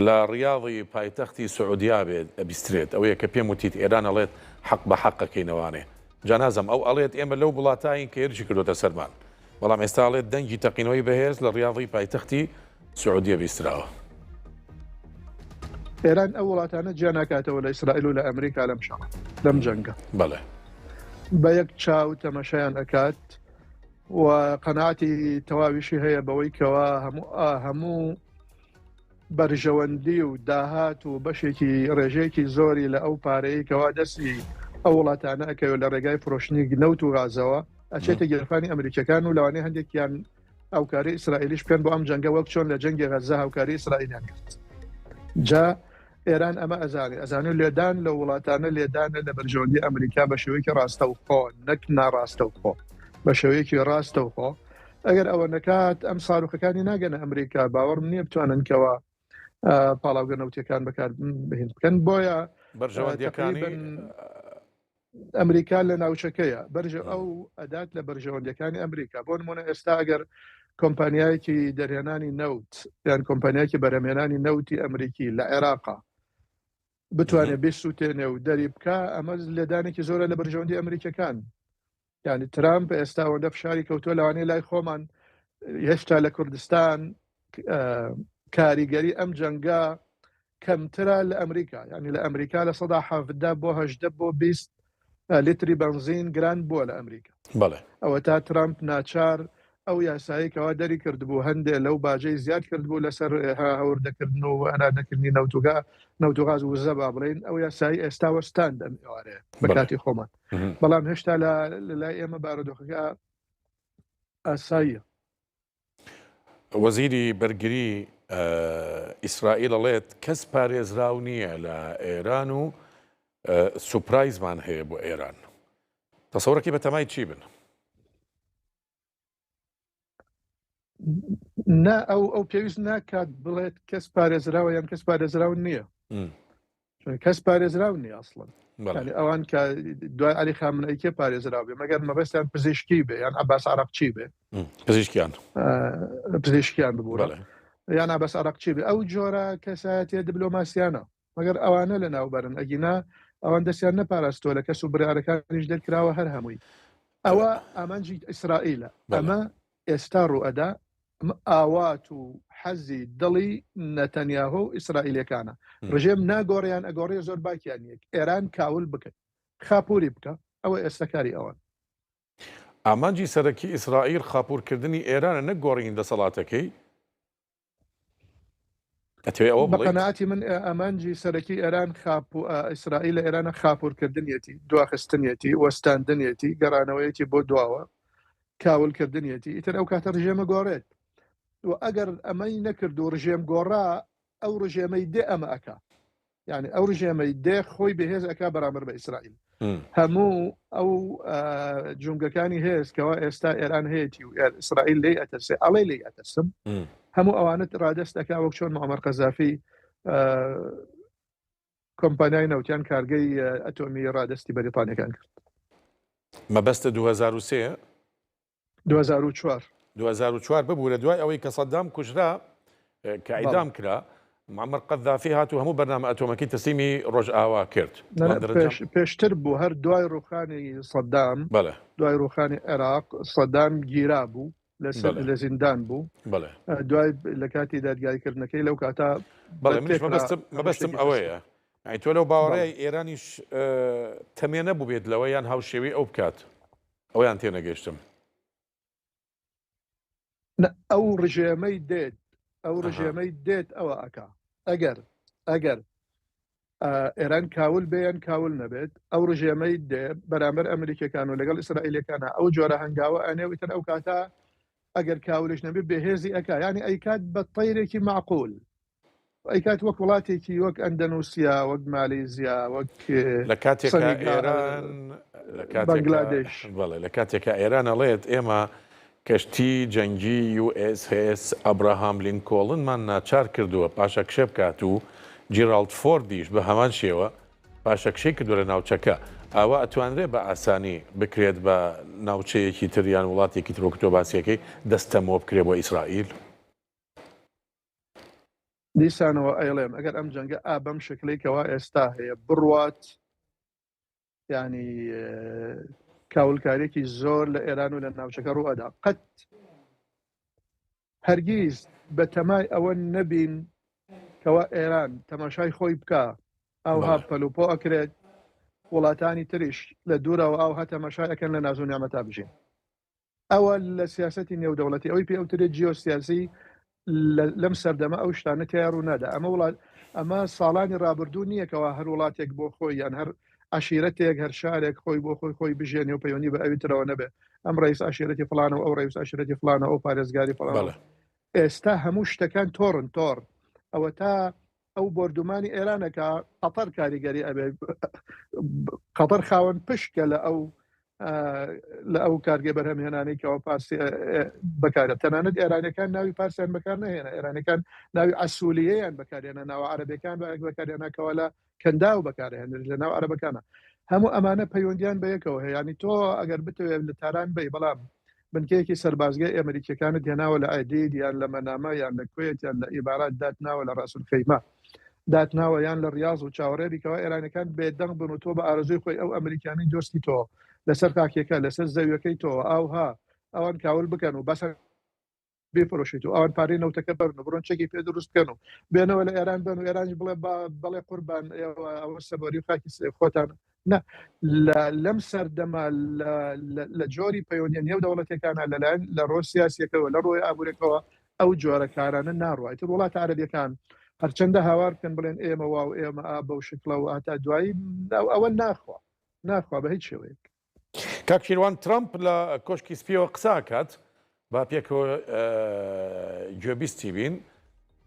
لە ڕیاضی پایتەختی سعودیا بێت ئەبیسترێت ئەوەیە کە پێم وتیت ئێران ئەڵێت حەق بە حەقەکەینەوانێ جا نازم ئەو ئەڵێت ئێمە لەو وڵاتاین کە هێرشی کردۆتە سەرمان بەڵام ئێستا ئەڵێت دەنگی تەقینەوەی بەهێز لە ڕیاضی پایتەختی سعودیە بیستراوە. ئێران ئەو وڵاتانە جیا ناکاتەوە لە ئیسرائیل و لە ئەمریکا لەم شەڕە لەم جەنگە. بەڵێ. بە یەک چاو تەمەشایان ئەکات و قەناعەتی تەواویشی هەیە بەوەی کەوا هەموو هەموو بەرژەوەندی و داهات و بەشێکی ڕێژەیەکی زۆری لە ئەو پارەیە کەوا دەستی ئەو وڵاتانە ئەکەوێت لە ڕێگای فرۆشتنی نەوت و غازەوە ئەچێتە گیرفانی ئەمریکیەکان و لەوانەیە هەندێکیان هاوکاری ئیسرائیلیش بکەن بۆ ئەم جەنگە وەک چۆن لە جەنگی غەزە هاوکاری ئیسرائیلیان کرد جا ئێران ئەمە ئەزانێ ئەزانێ لێدان لە وڵاتانە لێدانە لە بەرژەوەندی ئەمریکا بە شێوەیەکی ڕاستەوخۆ نەک ناڕاستەوخۆ بە شێوەیەکی ڕاستەوخۆ ئەگەر ئەوە نەکات ئەم ساروخەکانی ناگەنە ئەمریکا باوەڕم نییە بتوانن کەەوە پاڵاوگە نەوتەکان بەکار بهێن بکەن بۆیە بەرژەوەندیەکانی ئەمریکا لە ناوچەکەیە بەرژە ئەو ئەدات لە بەرژەوەندەکانی ئەمریکا بۆ نمونە ئێستا ئەگەر کۆمپانیایەکی دەرهێنانی نەوت یان کۆمپانیایکی بەرهەمهێنانی نەوتی ئەمریکی لە عێراقا بتوانێت بسووتێنێ و دەری بکە ئەمە لێدانێکی زۆرە لە بەرژەوەندی ئەمریکەکان یعنی ترامپ ئێستا ئەوەندە فشاری کەوتووە لەوانەیە لای خۆمان هێشتا لە کوردستان کاریگەری ئەم جەنگە کەمترە لە ئەمریکا یعنی لە ئەمریکا لە سەدا حەفدا بۆ هەشدە بۆ 20 لیتری بەنزین گران بووە لە ئەمریکا بەڵێ ئەوە تا ترامپ ناچار ئەو یاسایی کەوا دەری کردبوو هەندێ لەو باجەی زیاد کردبوو لەسەر هاوردەکردن و هەناردەکردنی نەوتوگا نەوتوغاز وزە با بڵێین ئەو یاسایی ئێستا وەستاند ئەم ئێوارەیە بە کاتی خۆمان بەڵام هێشتا لە لای ئێمە بارودۆخەکە ئاساییە. وەزیری بەرگری ئیسرائیل ئەڵێت کەس پارێزراو نییە لە ئێران و سوپرایزمان هەیە بۆ ئێران. تەسەورەکەی بەتەمای چی بن؟ نا ئەو ئەو پێویست ناکات بڵێت کەس پارێزراوە یان کەس پارێزراو نییە کەس پارێزراو نییە ئەسڵەن ئەوان کە دوای علی خامنەئی کێ پارێزراو بێ مەگەر مەبەستیان پزیشکی بێ یان عباس عراقچی بێ پزیشکیان پزیشکیان ببوورە یان عباس عراقچی بێ ئەو جۆرە کەسایەتیە دبلۆماسیانە مەگەر ئەوانە لە ناوبەرن ئەگینا ئەوان دەستیان نەپاراستووە لە کەس و بڕیارەکانیش دەرکراوە هەر هەمووی ئەوە ئامانجی ئیسرائیلە ئەمە ئێستا ڕوئەدا ئەمە ئاوات و حەزی دڵی نەتەنیاهۆ و ئیسرائیلەکانە ڕژێم ناگۆڕیان ئەگۆڕێ زۆر باکیان یەک ئێران کاول بکەن خاپوری بکە ئەوە ئێستا کاری ئەوان. ئامانجی سەرەکی ئیسرائیل خاپورکردنی ئێرانە نەک گۆڕینی دەسەڵاتەکەی، ئەتەوێ ئەوە بە قەناعەتی من ئامانجی سەرەکی ئێران خاپ ئیسرائیل لە ئێرانە خاپورکردنیەتی دواخستنیەتی وەستاندنیەتی گەڕانەوەیەتی بۆ دواوە کاولکردنیەتی ئیتر ئەو کاتە ڕژێمە گۆڕێت و ئەگەر ئەمەی نەکرد و ڕژێم گۆڕا ئەو ڕژێمەی دێ ئەمە ئەکا یعنی ئەو ڕژێمەی دێ خۆی بەهێز ئەک بەرامبەر بە ئیسرائیل هەموو ئەو جونگەکانی هێز کەوا ئێستا ئێران هەیەی و ئیسرائیل لی ئەترسێ ئەڵێ لی ئەترسم هەموو ئەوانت ڕادست ئەک وەک چۆن معمەر قەزافی کۆمپانیای نەوتیان کارگەی ئەتۆمی ڕادستی بەریتانیەکان کرد. مەبەستە 2003 2004. 2004 ببورە دوای ئەوەی کە سەدام کوژرا کە ئیدام کرا معمر قەذافی هات و هەموو بەرنامە ئەتۆمەکەی تەسلیمی ڕۆژئاوا کرد. پێشتر بوو هەر دوای ڕوخانی سەدام دوای ڕوخانی عێراق سەدام گیرا بوو لە زیندان بوو دوای لە کاتی دادگایکردنەکەی لەو کاتا مەبەستم ئەوەیە ئەی تۆ لەو باوەڕەی ئێرانیش تەمێ نەبووبێت لەوە یان هاوشێوەی ئەو بکات ئەویان تێنەگەیشتم. ئەو ڕژێمەی دێت ئەو ڕژێمەی دێت ئەوە ئەک ئەگەر ئەگەر ئێران کاول بێ یان کاول نەبێت ئەو ڕژێمەی دێ بەرامبەر ئەمریکەکان و لەگەڵ ئیسرائیلەکانە ئەو جۆرە هەنگاوە ئەنێ وتر ئەو کاتە ئەگەر کاولش نەبێ بێهێزی ئەک ینی ئەیکات بە تەیرێکی معقول ئەیکات وەک وڵاتێکی وەک ئەندەنوسیا وەک مالیزیا وەک لە کاتێکا ئێران لە بەنگلادێش بەڵێ لە کاتێکا ئێران ئەڵێت ئێمە کەشتی جەنگی یو ئێس ئێس ئەبراهام لینکۆڵنمان ناچار کردووە پاشەکشێ بکات و جیراڵد فۆردیش بە هەمان شێوە پاشەکشەی کردووە لە ناوچەکە ئاوا ئەتوانرێ بە ئاسانی بکرێت بە ناوچەیەکی تر یان وڵاتێکی تر وەک تۆ باسیەکەی دەستەمۆ بکرێ بۆ ئیسرائیل؟ دیسانەوە ئەیڵێم ئەگەر ئەم جەنگە ئا بەم شکلەی کەوا ئێستا هەیە بڕوات ینی کاولکارێکی زۆر لە ئێران و لە ناوچەکە ڕوو ئەدا قەت هەرگیز بە تەمای ئەوە نەبین کەوا ئێران تەماشای خۆی بکە ئەوها پەلوپۆ ئەکرێت وڵاتانی تریش لە دوورەوە ئەوها تەماشای ئەەکەن لە نازو نیامەتا بژین ئەوە لە سیاسەتی نێودەوڵەتی ئەوەی پێ ئەوترێت جیۆسیاسی لەم سەردەمە ئەو شتانە تیا ڕوو نادا ئەمە وڵات ئەمە ساڵانی ڕابردوو نییە کەوا هەر وڵاتێک بۆ خۆی یان هەر عشیرەتێک هەر شارێک خۆی بۆ خۆی خۆی بژێنێ و پەیوەندی بە ئەوی ترەوە نەبێ ئەم ڕئیس عشیرەتی فلانە و ئەو ڕئیس عشیرەتی فلانە ئەو پارێزگاری فلانە ئێستا هەموو شتەکان تۆڕن تۆڕ ئەوە تا ئەو بۆردومانی ئێرانەکە قەتەر کاریگەری ئەبێ قەتەر خاوەن پشکە لە ئەو لە ئەو کارگە بەرهەمهێنانەی کەەوە پارسی بەکارە تەنانەت ئێرانەکان ناوی پارسیان بەکار نهێنا ئێرانەکان ناوی ئەسولیەیان بەکارێنە ناوە عربەکان بە بەکارێناکەوە لە کەنداو بەکارهێنرێت لە ناو عەرەبەکانە هەموو ئەمانە پەیوەندیان بە یەکەوە هەیە ینی تۆ ئەگەر بتەوێت لە تاران بی بەڵام بنکەیەکی سەربازگەی ئەمریکیەکانت هێناوە لە عدید یان لە مەنامە یان لە کوێت یان لە ئیمارات داتناوە لە ڕاس الخەیمە داتناوە یان لە ڕاز و چاوەڕێ بیکەوە ئێرانەکان بێدەنگ بن و تۆ بە ئارەزوی خۆی ئەو ئەمریکانی دۆستی تۆ لەسەر خاکێکە لەسەر زەویەکەی تۆ ئاوها ئەوان کاول بکەن و بەسەر بیفرۆشیت و ئەوان پارەی نەوتەکە بەرن و بڕۆن چەکی پێ دروست بکەن و بێنەوە لە ئێران بن و ئێرانیش بڵێ بەڵێ قوربان ئێوە ئەوە سەبەری و خاکی خۆتان نا لەم سەردەمە لە جۆری پەیوەندی نێو دەوڵەتەکانە لەلایەن لە ڕۆ سیاسیەکەەوە لە ڕۆی ئابوورەکەەوە ئەو جۆرە کارانە ناڕوایتر وڵاتە عەرەبیەکان هەرچەندە هاوار بکەن بڵێن ئێمە وا و ئێمە ئا بەو شکڵەوە هەتا دوایی ئەوە ناخوا ناخوا بە هیچ شێوەیەک. کاک شیروان ترەمپ لە کۆشکی سپیەوە قسە ئەکات با پێکەوە گوێبیستی بین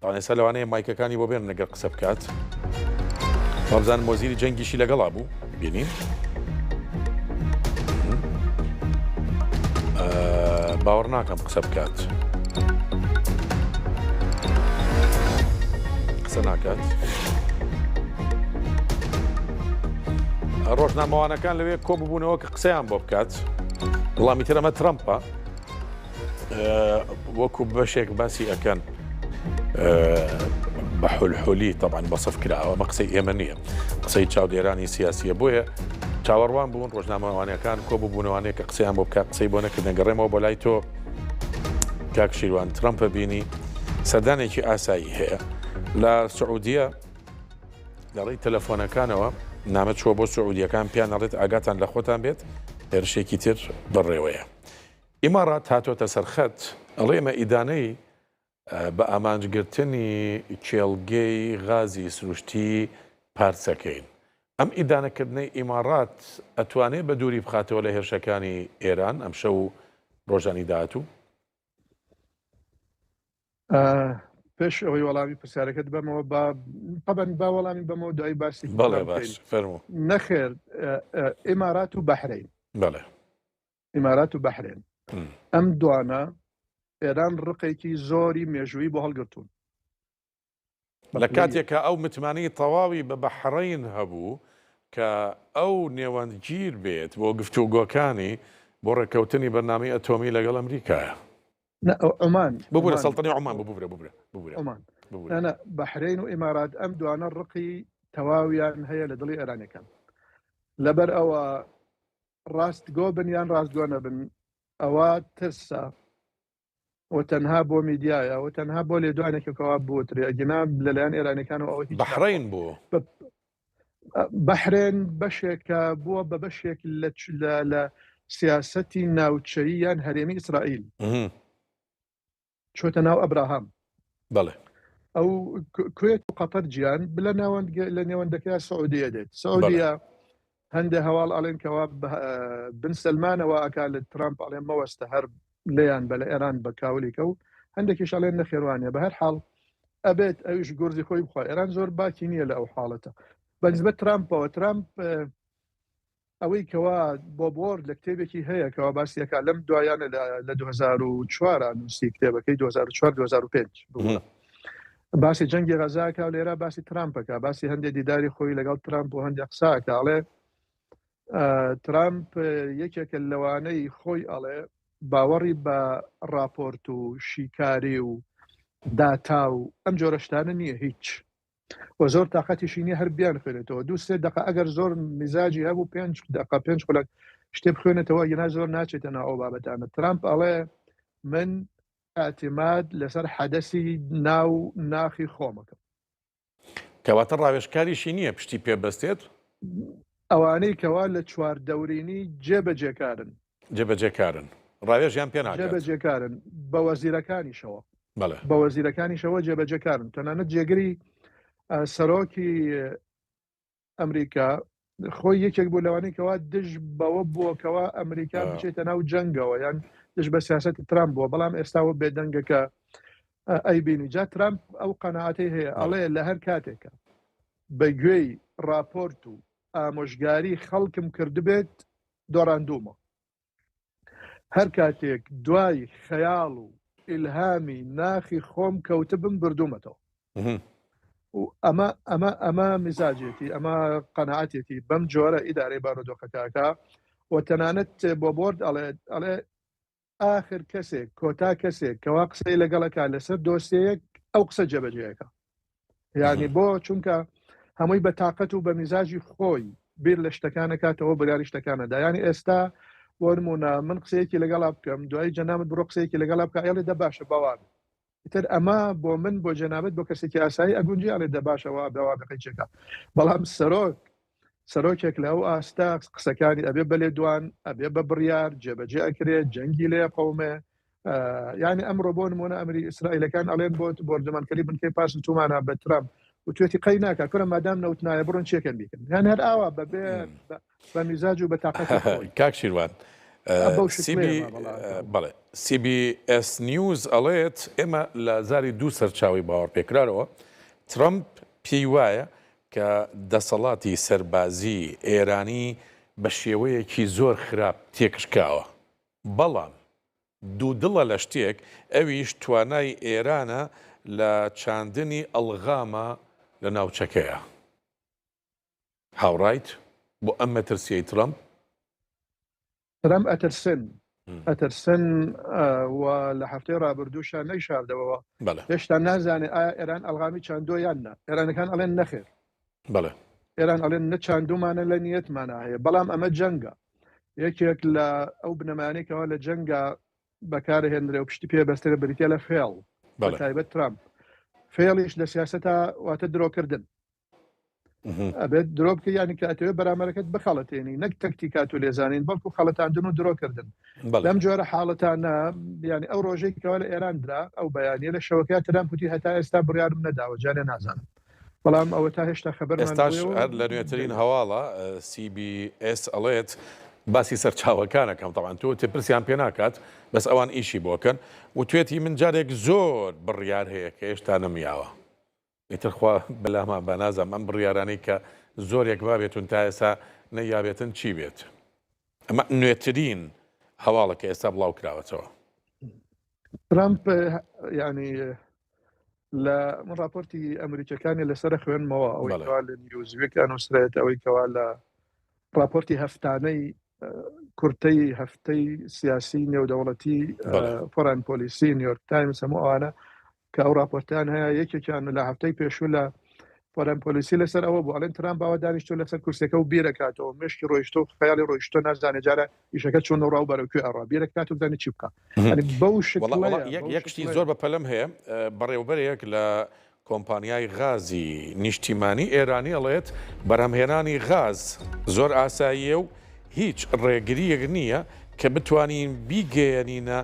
تاوان ئێستا لەوانەیە مایکەکانی بۆ بێنن ئەگەر قسە بکات وابزانم وەزیری جەنگیشی لەگەڵا بوو بینین باوەڕ ناکەم قسە بکات قسە ناکات ڕۆژنامەوانەکان لەوێ کۆ ببوونەوە کە قسەیان بۆ بکات وڵامی تر ئەمە ترەمپە وەکو بەشێک باسی ئەکەن بە حولحولی تەبان بەسەف کراوە ئەمە قسەی ئێمە نییە قسەی چاودێرانی سیاسیە بۆیە چاوەڕوان بوون ڕۆژنامەوانەکان کۆ ببوونەوانەیە کە قسەیان بۆ بکە قسەی بۆ نەکردن گەڕێمەوە بۆ لای تۆ کاک شیروان ترەمپە بینی سەردانێکی ئاسایی هەیە لە سعودیە لە ڕێی تەلەفۆنەکانەوە نامە چووە بۆ سعودیەکان پیان ئەڵێت ئاگاتان لە خۆتان بێت هێرشێکی تر بەڕێوەیە. ئیماڕات هاتۆتە سەر خەت ئەڵێ ئێمە ئیدانەی بە ئامانجگرتنی کێڵگەی غازی سروشتی پارچەکەین. ئەم ئیدانەکردنەی ئیماڕات ئەتوانێ بە دووری بخاتەوە لە هێرشەکانی ئێران ئەمشەو و ڕۆژانی داهاتوو؟ پێش ئەوەی وەڵامی پرسیارەکەت بەمەوە با طبعا با وەڵامی بەمەوە دوای باسی بەڵێ باش فەرموو نەخێر ئیمارات و بەحرین بەڵێ ئیمارات و بەحرێن ئەم دوانە ئێران ڕقێکی زۆری مێژووی بۆ هەڵگرتوون لە کاتێکا ئەو متمانەی تەواوی بە بەحرەین هەبوو کە ئەو نێوەندگیر بێت بۆ گفتوگۆکانی بۆ ڕێککەوتنی بەرنامەی ئەتۆمی لەگەڵ ئەمریکایە. نا عومان ببورە سەڵتەنەی عومان ببورە ببورە ببورە عومان نا بەحرەین و ئیمارات ئەم دوانە ڕقی تەواویان هەیە لە دڵی ئێرانەکان لەبەر ئەوە ڕاستگۆ بن یان ڕاستگۆ نەبن ئەوە ترسە و تەنها بۆ میدیایە و تەنها بۆ لێدوانێکە کەوا بوترێ ئەگینا لەلایەن ئێرانەکان و ئەوە هیچ بەحرین بوو بەحرێن بەشێکە بووە بە بەشێک لە لە سیاسەتی ناوچەیی یان هەرێمی ئیسرائیل. چۆتە ناو ئەبراهام. بەڵێ. ئەو کوێت و قەتەر جیان لە ناوەند لە نێوەندەکەیا سعودیە دێت. سعودیە هەندێ هەواڵ ئەڵێن کەوا بن سەلمانەوە ئەکا لە ترامپ ئەڵێن مەوەستە هەر لێیان بە لە ئێران بە کاولیکە و هەندێکیش ئەڵێن نەخێروانە بە هەر حاڵ ئەبێت ئەویش گورزی خۆی بخوا ئێران زۆر باکی نییە لە ئەو حاڵەتە بەنسبەت ترامپەوە ترامپ ئەوەی کەوا بۆب وۆرد لە کتێبێکی هەیە کەوا باسی ئەکا لەم دوایانە لە 2004 نووسی کتێبەکەی 2004 2005 ببوورە باسی جەنگی غەزاکە و لێرە باسی ترامپەکە باسی هەندێک دیداری خۆی لەگەڵ ترامپ و هەندێک قساکە ئەڵێ ترامپ یەکێکە لەوانەی خۆی ئەڵێ باوەڕی بە راپۆرت و شیکاری و داتا و ئەم جۆرە شتانە نییە هیچ و زۆر تاقەتیشی نیە هەر بیان خوێنێتەوە دوو سێ دقە ئەگەر زۆر میزاجی هەبوو پێنج دقە پێنج خولەک شتێ بخوێنێتەوە ینا زۆر ناچێتە ناو ئەو بابەتانە ترامپ ئەڵێ من اعتماد لەسەر حەدەسی ناو ناخی خۆمەکەم. کەواتە ڕاوێژکاریشی نییە پشتی پێ بەستێت؟ ئەوانەی کەوا لە چواردەورینی جێبەجێکارن. جێبەجێکارن ڕاوێژیان پێ ناکات. جێبەجێکارن بە وەزیرەکانیشەوە. بەڵێ. بە وەزیرەکانیشەوە جێبەجێکارن تەنانەت جێگری سەرۆکی ئەمریکا خۆی یەکێک بوو لەوانەی کەوا دژ بەوە بووە کەوا ئەمریکا بچێتە ناو جەنگەوە یان دژ بە سیاستی ترامپ بووە بەڵام ئێستاوە بێدەنگەکە ئەیبینی جا ترامپ ئەو قەناعەتەی هەیە ئەڵێ لە هەر کاتێکە بە گوێی راپۆرت و ئامۆژگاری خەڵکم کردبێت دۆڕاندوومە. هەر کاتێک دوای خەیاڵ و ئیلهامی ناخی خۆم کەوتبم بردوومەتەوە. و ئەمە ئەمە ئەمە میزاجێتی ئەمە قەناعەتێتی بەم جۆرە ئیدارەی بارودۆخەکەکە و تەنانەت بۆ بۆرد ئەڵێ ئەڵێ ئاخر کەسێک کۆتا کەسێک کەوا قسەی لەگەڵەکە لەسەر دۆسیەیەک ئەو قسە جێبەجێەکە یعنی بۆ چونکە هەمووی بە تااقەت و بە میزاجی خۆی بیر لە شتەکانە کاتەوە بریاری شتەکانەدا ینی ئێستا بۆ نمونە من قسەیەکی لەگەڵا بکەم دوای جەنابت بڕۆ قسەیەکی لەگەڵا بکە ئەڵێ دە باشە باوان ئیتر ئەمە بۆ من بۆ جەنابت بۆ کەسێکی ئاسایی ئەگونجی ئەڵێ دە باشە وا بەوا بەقەی چێکا بەڵام سەرۆک سەرۆکێک لە ئەو ئاستا قسەکانی ئەبێ بە لێدوان ئەبێ بە بڕیار جێبەجێ ئەکرێت جەنگی لێ قومێ یعنی ئەمڕۆ بۆ نمونە ئەمری ئیسرائیلەکان ئەڵێن بۆ بۆردومانکەری بنکەی پارس تومانە بە ترامپ وتوێتی قەی ناکە کورە مادام نەوت نایە بڕۆن چێکەن بیکەن یان هەر ئاوا بەبێ بە میزاج و بە تاقەتی خۆی. کاک شیروان بەو سی شکڵەیە بی مامەڵە ئەکا. بەڵێ سی بی ئێس نیوز ئەڵێت ئێمە لە زاری دوو سەرچاوەی باوەڕپێکراوەوە ترەمپ پێی وایە کە دەسەڵاتی سەربازی ئێرانی بە شێوەیەکی زۆر خراپ تێکشکاوە بەڵام دوودڵە لە شتێک ئەویش توانای ئێرانە لە چاندنی ئەڵغامە لە ناوچەکەیا. هاوڕایت بۆ ئەم مەترسیەی ترەمپ؟ ترەمپ ئەترسن ئەترسن و لە هەفتەی ڕابردووشا نەیشاردەوە هێشتا نازانێ ئایا ئێران ئەلغامی چاندووە یان نا ئێرانەکان ئەڵێن نەخێر بەڵێ ئێران ئەڵێن نە چاندومانە لە نیەتمانە هەیە بەڵام ئەمە جەنگە یەکێک لە ئەو بنەمانێکەوە لە جەنگە بەکارهێنرێ و پشتی پێ بەسترێ بریتە لە فێڵ بە تایبەت ترامپ فێڵیش لە سیاسەتا واتە درۆکردن ئەبێت درۆ بکە ینی کە ئەتەوێت بەرامەرەکەت بخەڵەتێنی نەک تەکتیکات و لێزانین بەڵکو خەڵەتاندن و درۆکردن لەم جۆرە حاڵەتانە ینی ئەو ڕۆژەی کەوا لە ئێران درا ئەو بەیانە لە شەوەکە ترامپ وتی هەتا ئێستا بڕیارم نەداوە جارێ نازانم بەڵام ئەوە تا هێشتا خەبەر ئێستاش هەر لە نوێترین هەواڵە سی بی ئێس ئەڵێت باسی سەرچاوەکانەکەم تەوان تۆ تێپرسیان پێ ناکات بەس ئەوان ئیشی بۆکەن وتوێتی من جارێک زۆر بڕیار هەیە کە هێشتا نەمیاوە ئیتر خوا بەلامان با نازانم ئەم بڕیارانەی کە زۆرێک مابێتون تا ئێستا نەیابێتن چی بێت ئەمە نوێترین هەواڵە کە ئێستا بڵاو کراوەتەوە. ترامپ ینی لە من راپۆرتی ئەمریکەکانی لەسەر خوێنمەوە ئەوەی کەوا لە نیوزویک ئەنووسرێت ئەوەی کەوا لە راپۆرتی هەفتانەی کورتەی هەفتەی سیاسی نێودەوڵەتی فۆران پۆلیسی نیویۆرک تایمز هەموو ئەوانە کە ئەو راپۆرتیان هەیە یەکێکیان لە هەفتەی پێشوو لە فۆرن پۆلیسی لەسەر ئەوە بوو ئەڵێن ترامپ باوە دانیشتۆ لەسەر کورسەکە و بیرەکاتەوە مشکی ڕۆیشتۆ خەیاڵی ڕۆیشتۆ نازانێ جارە ئیشەکە چۆن ڕاو بەرەو کوێ ئەڕا بیرەکات و بزانێ چی بکا بەو یەک شتی زۆر بە پەلەم هەیە بەڕێوبەرێک لە کۆمپانیای غازی نیشتیمانی ئێرانی ئەڵێت بەرهەمهێنانی غاز زۆر ئاساییە و هیچ ڕێگرییەک نییە کە بتوانین بیگەیەنینە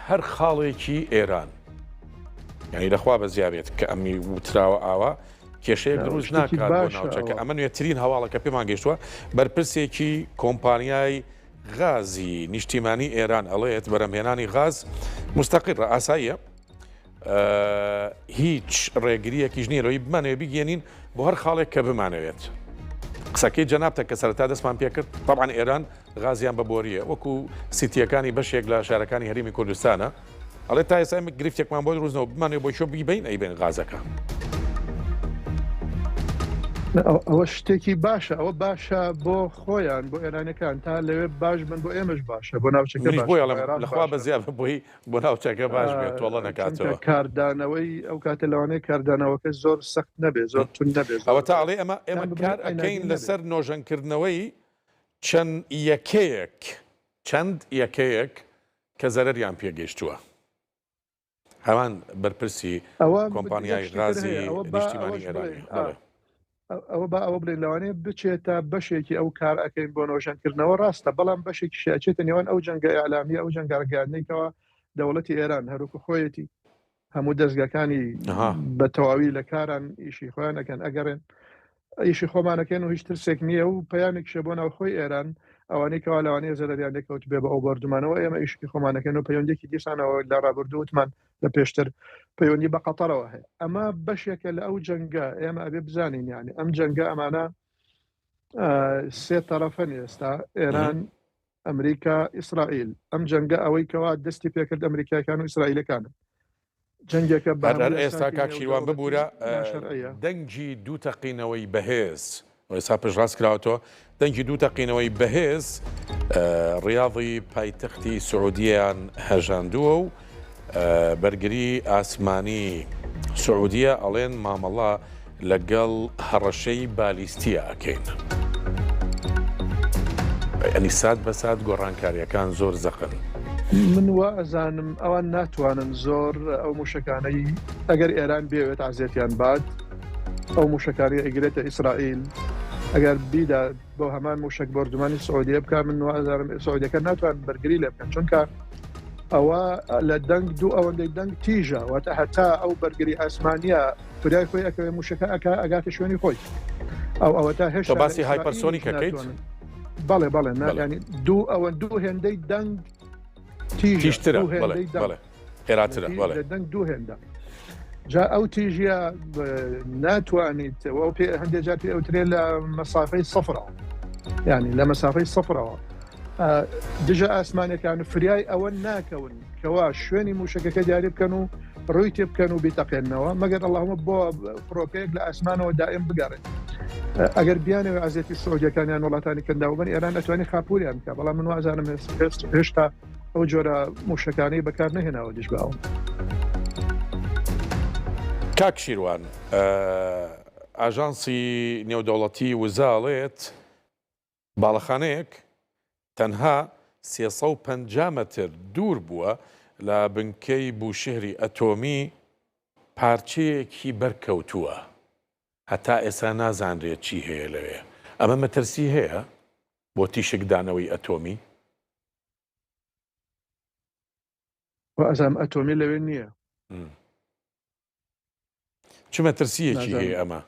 هەر خاڵێکی ئێران. یعنی لەخوا بەزیابێت کە ئەمی وتراوە ئاوا کێشەیەک دروست ناکات بۆ ناوچەکە. ئەمە نوێترین هەواڵە کە پێمان گەیشتووە، بەرپرسێکی کۆمپانیای غازی نیشتیمانی ئێران ئەڵێت بەرهەمهێنانی غاز مستەقیڕە، ئاساییە، هیچ ڕێگرییەکیش نییە لەوەی بمانەوێت بیگەێنین بۆ هەر خاڵێک کە بمانەوێت. قسەکەی جەنابتە کە سەرەتا دەستمان پێکرد، تەبعەن ئێران غازیان بە بۆرییە وەکو سیتییەکانی بەشێک لە شارەکانی هەرێمی کوردستانە، ئەڵێ تا ئێستا ئێمە گرفتێکمان بۆ دروست نەبوو بمانەوێت بۆ کوێ بیبەین ئەیبەین غازەکە. ئەوە شتێکی باشە ئەوە باشە بۆ خۆیان بۆ ئێرانەکان تا لەوێ باش بن بۆ ئێمەش باشە بۆ ناوچەکە منیش بۆی ئەڵێم لەخوا بەزیا بۆی بۆ ناوچەکە باش بێت تۆڵە نەکاتەوە کاردانەوەی ئەو کاتە لەوانەیە کاردانەوەکە زۆر سەخت نەبێ زۆر توند نەبێت ئەوە تا ئەڵێ ئەمە ئێمە کار ئەکەین لەسەر نۆژەنکردنەوەی چەند یەکەیەک چەند یەکەیەک کە زەرەریان پێگەیشتووە. هەمان بەرپرسی کۆمپانیای غازی نیشتیمانی ئێرانی. بەڵێ. ئەوە با ئەوە بڵێن لەوانەیە بچێتە بەشێکی ئەو کار ئەکەین بۆ نۆژەنکردنەوە ڕاستە بەڵام بەشێکیشی ئەچێتە نێوان ئەو جەنگە ئیعلامیە ئەو جەنگە ڕاگەیاندنەی کەوا دەوڵەتی ئێران هەروەکو خۆیەتی هەموو دەستگاکانی بە تەواوی لە کاران ئیشی خۆیان ئەکەن ئەگەڕێن ئیشی خۆمانەکەن و هیچ ترسێک نییە و پەیامێکیشە بۆ ناوخۆی ئێران ئەوانەی کەوا لەوانەیە زەرەریان لێکەوت بێ بە ئەو بۆردومانەوە ئێمە ئیشی خۆمانەکەن و پەیوەندێکی دیسانەوە لە ڕابردوو وتمان لە پێشتر پەیوەندی بە قەتەرەوە هەیە ئەمە بەشێکە لە ئەو جەنگە ئێمە ئەبێ بزانین یعنی ئەم جەنگە ئەمانە سێ تەرەفەن ئێستا ئێران ئەمریکا ئیسرائیل ئەم جەنگە ئەوەی کەوا دەستی پێکرد ئەمریکاکان و ئیسرائیلەکانن جەنگێکە بە هەر ئێستا کاک شیروان ببوورە دەنگی دوو تەقینەوەی بەهێز ئێستا پشتڕاست کراوەتەوە دەنگی دوو تەقینەوەی بەهێز ڕیاضی پایتەختی سعودیەیان هەژاندووە و بەرگری ئاسمانی سعودیە ئەڵێن مامەڵە لەگەڵ هەڕەشەی بالیستیە ئەکەین. یانی سات بە سات گۆڕانکاریەکان زۆر زەقن. من وا ئەزانم ئەوان ناتوانن زۆر ئەو موشەکانەی ئەگەر ئێران بێوێت عەزێتیان بات ئەو موشەکانەی ئەگرێتە ئیسرائیل ئەگەر بیدا بۆ هەمان موشک بۆردومانی سعودیە بکە من وا ئەزانم سعودیەکە ناتوان بەرگری لێ بکەن چونکە ئەوە لە دەنگ دوو ئەوەندەی دەنگ تیژە واتە هەتا ئەو بەرگری ئاسمانیە فریای خۆی ئەکەوێ موشەکە ئەکا ئەگاتە شوێنی خۆی ئەو ئەوە تا هێشتا باسی هایپەرسۆنیکەکەیت بەڵێ بەڵێ ینی دوو ئەوە دوو هێندەی دەنگ تیژترە بەڵێ خێراترە بەڵێ دەنگ دوو هێندە جا ئەو تیژیە ناتوانیت ئەو پێ هەندێک جار پێ ئەوترێ لە مەسافەی سەفرەوە ینی لە مەسافەی سەفرەوە دژە ئاسمانەکان فریای ئەوە ناکەون کەوا شوێنی موشەکەکە دیاری بکەن و ڕووی تێ بکەن و بیتەقێنەوە مەگەر اللهم بۆ فڕۆکەیەک لە ئاسمانەوە دائم بگەڕێت ئەگەر بیانەوە ئازێتی سعودیەکانیان وڵاتانی کەنداو بن ئێران ئەتوانی خاپوریان بکە بەڵام من وازانم هێشتا ئەو جۆرە موشەکانەی بەکار نەهێناوە دژ بە ئەو. کاک شیروان ئاژانسی نێودەوڵەتی وزە ئەڵێت باڵەخانەیەک تەنها 350 مەتر دوور بووە لە بنکەی بوشهری ئەتۆمی پارچەیەکی بەرکەوتووە هەتا ئێستا نازانرێت چی هەیە لەوێ ئەمە مەترسی هەیە بۆ تیشکدانەوەی ئەتۆمی؟ وازانم ئەتۆمی لەوێ نییە. چ مەترسیەکی هەیە ئەمە؟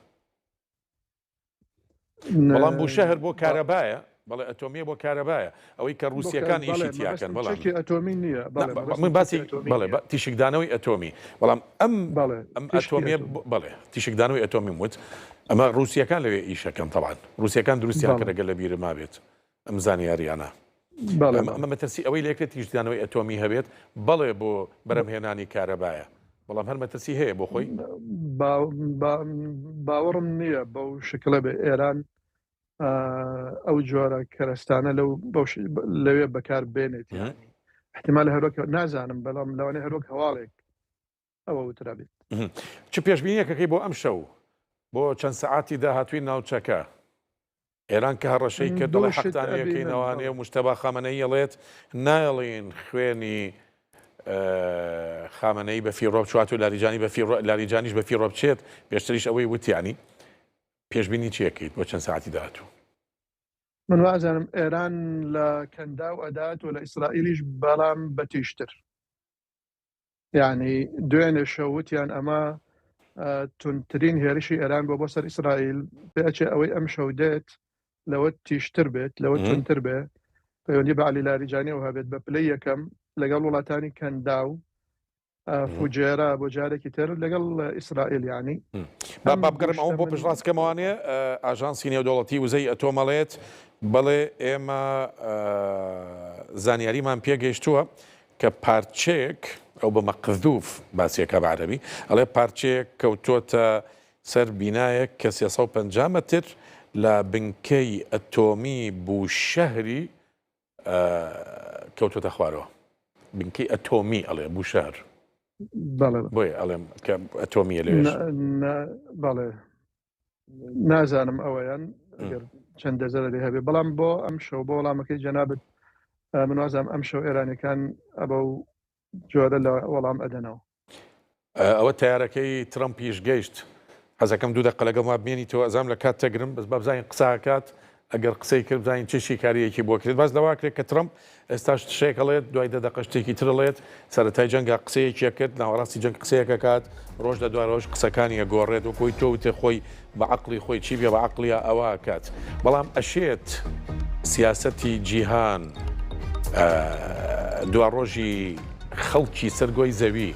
بەڵام بوشەهر بۆ کارەبایە بەڵێ ئەتۆمیە بۆ کارەبایە ئەوەی کە رووسەکان ئیشی تیاکەن بەڵام ئەتۆمی نییە من باسی بەڵێ تیشکدانەوەی ئەتۆمی بەڵام ئەم ئەم ئەتۆمیە بەڵێ تیشکدانەوەی ئەتۆمی وت ئەمە رووسەکان لەوێ ئیشەکەن تەوان رووسەکان دروستیان کردگە لە بیرم مابێت ئەم زانیاریانە. ئەمە مەترسی ئەوەی لێکرێت تیشکدانەوەی ئەتۆمی هەبێت، بەڵێ بۆ بەرهەمهێنانی کارەبایە، بەڵام هەر مەترسی هەیە بۆ خۆی؟ باوەڕم نییە بەو شکڵە بێ ئێران ئەو جۆرە کەرەستانە لەو لەوێ بەکار بێنێت احتمال هەروەک نازانم بەڵام لەوانەیە هەروەک هەواڵێک ئەوە وترابێت. چ پێشبینیەکەکەی بۆ ئەمشەو بۆ چەند سەعاتی داهاتووی ناوچەکە؟ ئێران کە هەڕەشەی کرد دەڵێ حەقتان لێکەین ئەوانەیە و مجتەبا خامەنەیی ئەڵێت نایەڵین خوێنی خامەنەیی بە فیڕۆ بچوات و لاریجانی بە فیڕۆ لاریجانیش بە فیڕۆ بچێت پێشتریش ئەوەی وتیانی پێشبینی چیەکەیت بۆ چەند ساعتی داهاتوو؟ من وازانم ئێران لە کەنداو ئەدات و لە ئیسرائیلیش بەڵام بە تیژتر. یعنی دوێنێ شەو وتیان ئەمە توندترین هێرشی ئێران بۆ بۆ سەر ئیسرائیل پێچێ ئەوەی ئەم شەو دێت لەوە تیشتر بێت لەوە تونتر بێ پەیوەندی بە علی لاریجانیەوە هەبێت بە پلەی یەکەم لەگەڵ وڵاتانی کەنداو فوجێرا بۆ جارێکی تر لەگەڵ ئیسرائیل ینی با بگەڕمەوە بۆ پشتڕاست کەمەوانێ ئاژانسی نێودەوڵەتی وزەی ئەتۆمەڵێت بەڵێ ئێمە زانیاریمان پێگەیشتووە کە پارچەیەک ئەو بە مەقذوف باسیەکە بە عەرەبی ئەڵێ پارچەیەک کەوتۆتە سەر بینایەک کە 350 مەتر لە بنکەی ئەتۆمی بوشەهری کەوتۆتە خوارەوە بنکەی ئەتۆمی ئەڵێ بوشەهر بۆیە ئەڵێم کە ئەتۆمیە لەوێش بەڵێ نازانم ئەوەیان ئەگەر چەندە زەرەری هەبێ بەڵام بۆ ئەم شەو بۆ وەڵامەکەی جەنابت من وازم ئەم شەو ئێرانەکان ئەبە و جۆرە لە وەڵام ئەدەنەوە. ئەوە تەیارەکەی ترەمپیش گەیشت. حەزەکەم دوو دەقە لەگەڵما بمێنیتەوە ئەزانم لە کات تەگرم بەس با بزانین قسە ئەکات ئەگەر قسەی کرد بزانین چ شیکاریەکی بۆ کرێت باس لەوە کرێت کە ترەمپ ئێستاش شتێک ئەڵێت دوای دە دەقە شتێکی تر ئەڵێت سەرەتای جەنگا قسەیەکی ئەکرد ناوەڕاستی جەنگ قسەیەک ئەکات ڕۆژ لە دوای ڕۆژ قسەکانی ئەگۆڕێت وەک ئەوەی تۆ وتێ خۆی بە عەقڵی خۆی چی بێ بە عەقڵیا ئەوە ئەکات بەڵام ئەشێت سیاسەتی جیهان دواڕۆژی خەڵکی سەر گۆی زەوی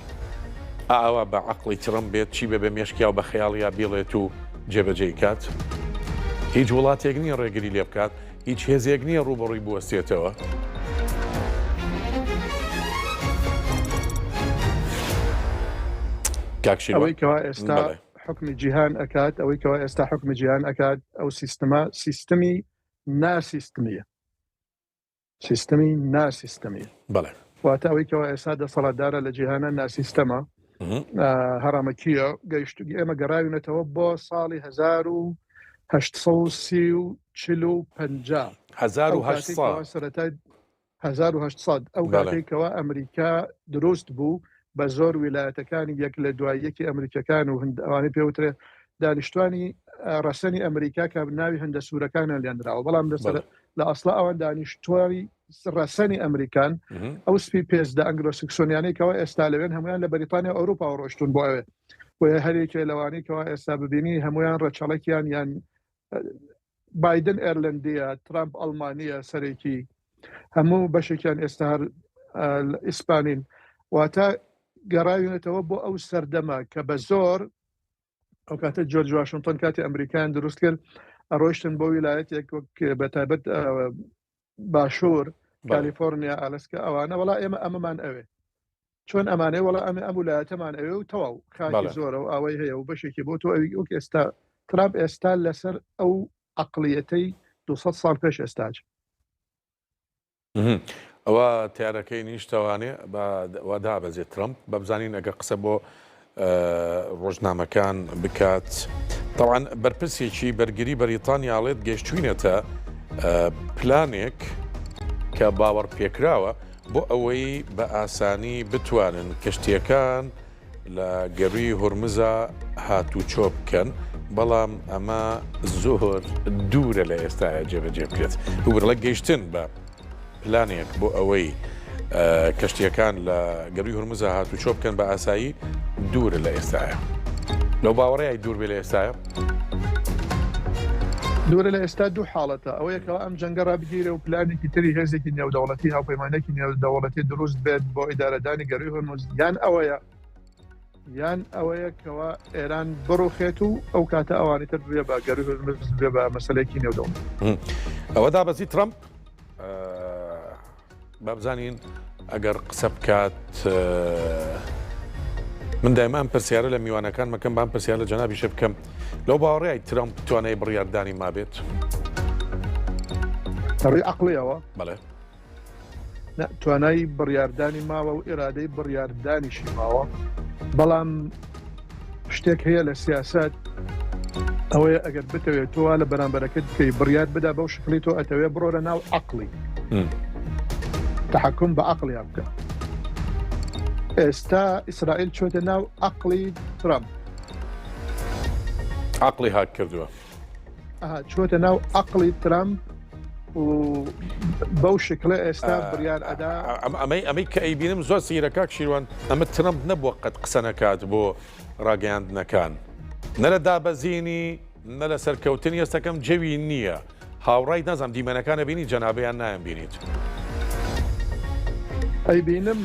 ئاوا بە عەقڵی ترەمپ بێت چی بێ بە مێشکیا و بە خەیاڵیا بیڵێت و جێبەجێی کات؟ هیچ وڵاتێک نییە ڕێگری لێ بکات، هیچ هێزێک نییە ڕووبەڕووی بوەستێتەوە. کاک شیروان ئەوەی کەوا ئێستا بەڵێ. حوکمی جیهان ئەکات، ئەوەی کەوا ئێستا حوکمی جیهان ئەکات ئەو سیستمە سیستمی ناسیستمییە. سیستمی ناسیستەمی. بەڵێ. واتە ئەوەی کەوا ئێستا دەسەڵاتدارە لە جیهانە ناسیستەمە هەڕەمەکییە گەیشت ئێمە گەڕاوینەتەوە بۆ ساڵی 1830 و 40 و 1800 سەرەتای 1800 ئەو کاتێک کەوا ئەمریکا دروست بوو بە زۆر ویلایەتەکانی یەک لە دوای یەکی ئەمریکەکان و هەند ئەوانەی پێوترێ دانیشتوانی ڕەسەنی ئەمریکا کە ناوی هەندە سوورەکانیان لێنراوە بەڵام لەسەر لە ئەسڵا ئەوان دانیشتوانی ڕەسەنی ئەمریکان ئەو سپی پێستە ئەنگلۆ سکسۆنیانەی کەەوە ئێستا لەوێن هەمویان لە بەریتانیا ئەوروپا و ڕۆشتون بۆ ئەوێ بۆیە هەرێکێ لەوانەی کەوا ئێستا ببینی هەمویان ڕەچەڵەکیان یان بایدن ئێرلندیە ترامپ ئەڵمانیە سەرێکی هەموو بەشێکیان ئێستا هەر ئیسپانین واتە گەڕاوینەتەوە بۆ ئەو سەردەمە کە بە زۆر ئەو کاتە جۆرج واشنگتۆن کاتی ئەمریکایان دروست کرد ئەڕۆیشتن بۆ ویلایەتێک وەک بە تایبەت باشوور کالیفۆرنیا ئالسکا ئەوانە وەڵا ئێمە ئەمەمان ئەوێ چۆن ئەمانەیە وەڵا ئەمە ئەم ولایەتەمان ئەوێ و تەواو خاکی زۆرە و ئاوای هەیە و بەشێکی بۆ تۆ ئەوی وەک ئێستا ترامپ ئێستا لەسەر ئەو عقلیەتەی 200 ساڵ پێش ئێستاج ئەوە تیارەکەی نیشتەوانێ وا دابەزێت ترەمپ بە بزانین ئەگەر قسە بۆ ڕۆژنامەکان بکات تاوان بەرپرسێکی بەرگری بەریتانیاڵێت گەشتوینەتە پلانێک کە باوەڕ پێکراوە بۆ ئەوەی بە ئاسانی بتوانن کەشتیەکان لە گەرووی هورمزا هاتووچۆ بکەن، بەڵام ئەمە زۆر دوورە لە ئێستایا جێبەجێ بکرێت. ببورە گەیشتن بە پلانێک بۆ ئەوەی کەشتییەکان لە گەرووی هورمزا هاتووچۆ بکەن بە ئاسایی دوورە لە ئێستایا. لەو باوەڕەیای دوور بێ لە ئێستایا؟ دوورە لە ئێستا دوو حاڵەتە، ئەوەیە کەوا ئەم جەنگە ڕابگیرێ و پلانێکی تری هێزێکی نێودەوڵەتی هاوپەیمانێکی نێودەوڵەتی دروست بێت بۆ ئیدارەدانی گەرووی هورمز یان ئەوەیە یان ئەوەیە کەوا ئێران بڕوخێت و ئەو کاتە ئەوانی تر بێ بە گەرووی هورمز بێ بە مەسەلەیەکی نێودەوڵەتی. ئەوە دابەزی ترەمپ با بزانین ئەگەر قسە بکات من دایما ئەم پرسیارە لە میوانەکان مەکەم بام پرسیار لە جەنابیشە بکەم لەو باوەڕای ترەمپ توانای بڕیاردانی مابێت ڕووی عقلیەوە بەڵێ توانای بڕیاردانی ماوە و ئێرادەی بڕیاردانیشی ماوە بەڵام شتێک هەیە لە سیاسەت ئەوەیە ئەگەر بتەوێت تۆ وا لە بەرامبەرەکەت بکەی بڕیار بدا بەو شکلی تۆ ئەتەوێ بڕۆرە ناو عقلی تحکم بە عقلیان بکە ئێستا ئیسرائیل چۆتە ناو عقلی ترامپ عقلی هاک کردووە چۆتە ناو عقلی ترامپ. و بەو شکلە ئێستا بڕیار ئەدا. ئەمەی ئەمەی کە ئەیبینم زۆر سەیرە کاک شیروان ئەمە ترەمپ نەبووە قەت قسە نەکات بۆ ڕاگەیاندنەکان نە لە دابەزینی نە لە سەرکەوتنی ئێستەکەم جەوی نییە هاوڕایت نازانم دیمەنەکان ئەبینی جەنابیان نایان بینیت. ئەیبینم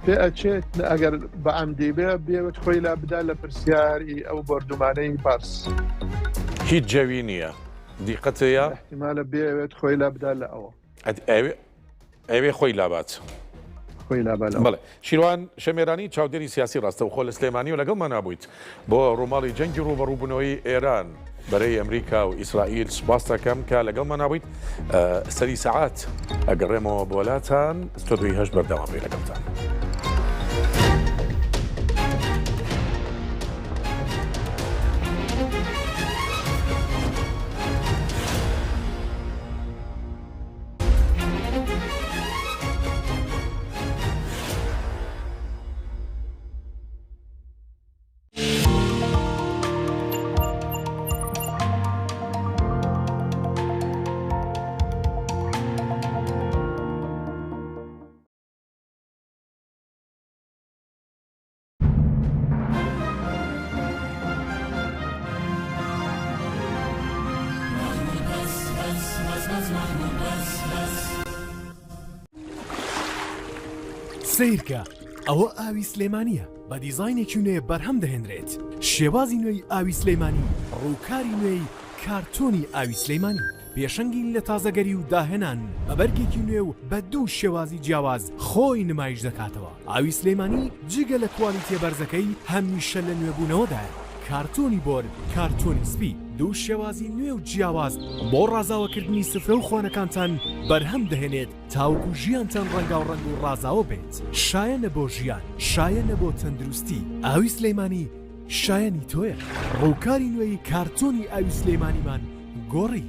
پێ ئەچێت ئەگەر بە عەمدی بێ بێوت خۆی لا بدا لە پرسیاری ئەو بۆردومانەی پارس. هیچ جەوی نییە دیقەت هەیە؟ ئیحتیمالە بێوێت خۆی لا بدا لە ئەوە. ئەیەوێ خۆی لابات. خۆی لابا لەوە. بەڵێ شیروان شەمێرانی چاودێری سیاسی ڕاستەوخۆ لە سلێمانی و لەگەڵمانا بوویت بۆ ڕووماڵی جەنگی ڕووبەڕووبوونەوەی ئێران بەرەی ئەمریکا و ئیسرائیل سوپاست دەکەم کە لەگەڵمانا بوویت سەری سەعات ئەگەڕێمەوە بۆ لاتان ستۆدیۆی هەشت بەردەوام بێ لەگەڵتان. سەیرکە ئەوە ئاوی سلێمانییە بە دیزاینێکی نوێ بەرهەم دەهێنرێت شێوازی نوێی ئاوی سلێمانی ڕووکاری نوێی کارتۆنی ئاوی سلێمانی پێشەنگین لە تازەگەری و داهێنان بە بەرگێکی نوێ و بە دوو شێوازی جیاواز خۆی نمایش دەکاتەوە. ئاوی سلێمانی جگە لە کوالیتیە بەرزەکەی هەمیشە لە نوێبوونەوەدایە. کارتۆنی بۆر، کارتۆنی سپی، دوو شێوازی نوێ و جیاواز بۆ ڕازاوەکردنی سفرە و خوانەکانتان بەرهەم دەهێنێت تاوەکو ژیانتان ڕەنگاوڕەنگ و ڕازاوە بێت. شایەنە بۆ ژیان، شایەنە بۆ تەندروستی. ئاوی سلێمانی شایەنی تۆیە. ڕووکاری نوێی کارتۆنی ئاوی سلێمانیمان گۆڕی.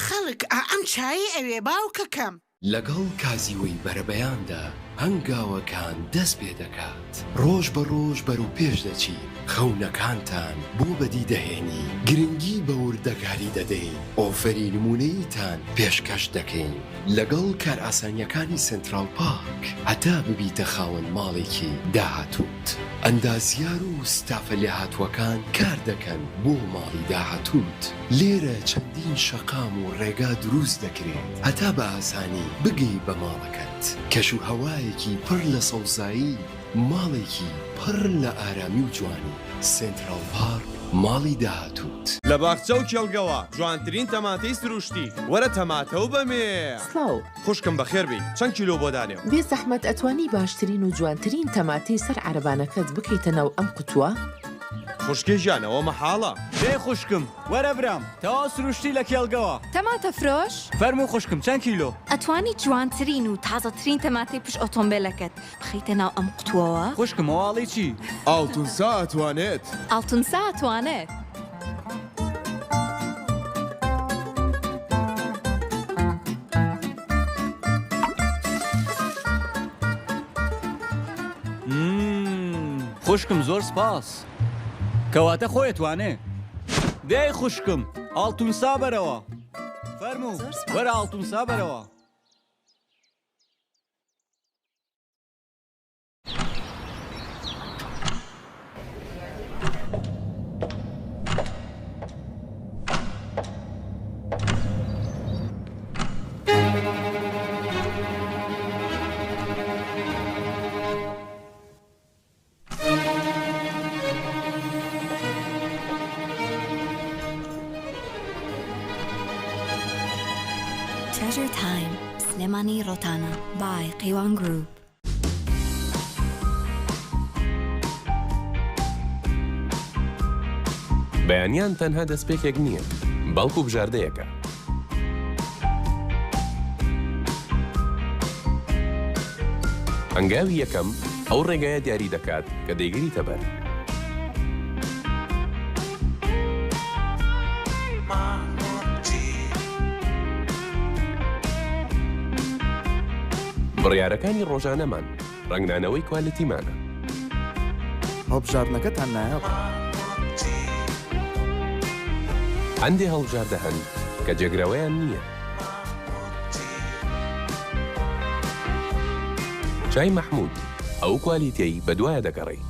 خەڵک ئا ئەم چایەی ئەوێ باوکەکەم. لەگەڵ کازیوەی بەرەبەیاندا هەنگاوەکان دەست پێ دەکات، ڕۆژ بە ڕۆژ بەرەو پێش دەچین، خەونەکانتان بۆ بەدی دەهێنین، گرنگی بە وردەکاری دەدەین، ئۆفەری نموونەییتان پێشکەش دەکەین، لەگەڵ کارئاسانییەکانی سێنتراڵ پارک هەتا ببیتە خاوەن ماڵێکی داهاتووت. ئەندازیار و ستافە لێهاتووەکان کار دەکەن بۆ ماڵی داهاتووت. لێرە چەندین شەقام و ڕێگا دروست دەکرێت هەتا بە ئاسانی بگەی بە ماڵەکەت. کەش و هەوایەکی پڕ لە سەوزایی، ماڵێکی پڕ لە ئارامی و جوانی. سێنتراڵ پارک ماڵی داهاتووت. لە باخچە و کێڵگەوە جوانترین تەماتەی سروشتی، وەرە تەماتە و بەمێ. سڵاو. خوشکم بەخێر بێی چەند کیلۆ بۆ دانێم؟ بێ زەحمەت ئەتوانی باشترین و جوانترین تەماتەی سەر عەرەبانەکەت بکەیتە ناو ئەم قوتووە؟ خوشکێ گیان ئەوە مەحاڵە. دەی خوشکم وەرە برام تەواو سروشتی لە کێڵگەوە. تەماتە فرۆش؟ فەرموو خوشکم چەند کیلۆ؟ ئەتوانی جوانترین و تازەترین تەماتەی پشت ئۆتۆمبێلەکەت بخەیتە ناو ئەم قوتووەوە؟ خوشکم ئەوە ئەڵێی چی؟ ئاڵتونسا ئەتوانێت. ئاڵتونسا ئەتوانێت. خوشکم زۆر سپاس. کەواتە خۆی ئەتوانێ. دەی خوشکم ئاڵتونسا بەرەوە. فەرموو وەرە ئاڵتونسا بەرەوە. Treasure Time Slemani Rotana by Qeywan Group. بەیانیان تەنها دەستپێکێک نییە، بەڵکو بژاردەیەکە. هەنگاوی یەکەم ئەو ڕێگایە دیاری دەکات کە دەیگریتە بەر. بڕیارەکانی ڕۆژانەمان ڕەنگدانەوەی کوالێتیمانە. هەڵبژاردنەکەتان نایابە. هەندێ هەڵبژاردە هەن کە جێگرەوەیان نییە. چای مەحمود، ئەو کوالیتیەی بەدوایە دەگەڕێی.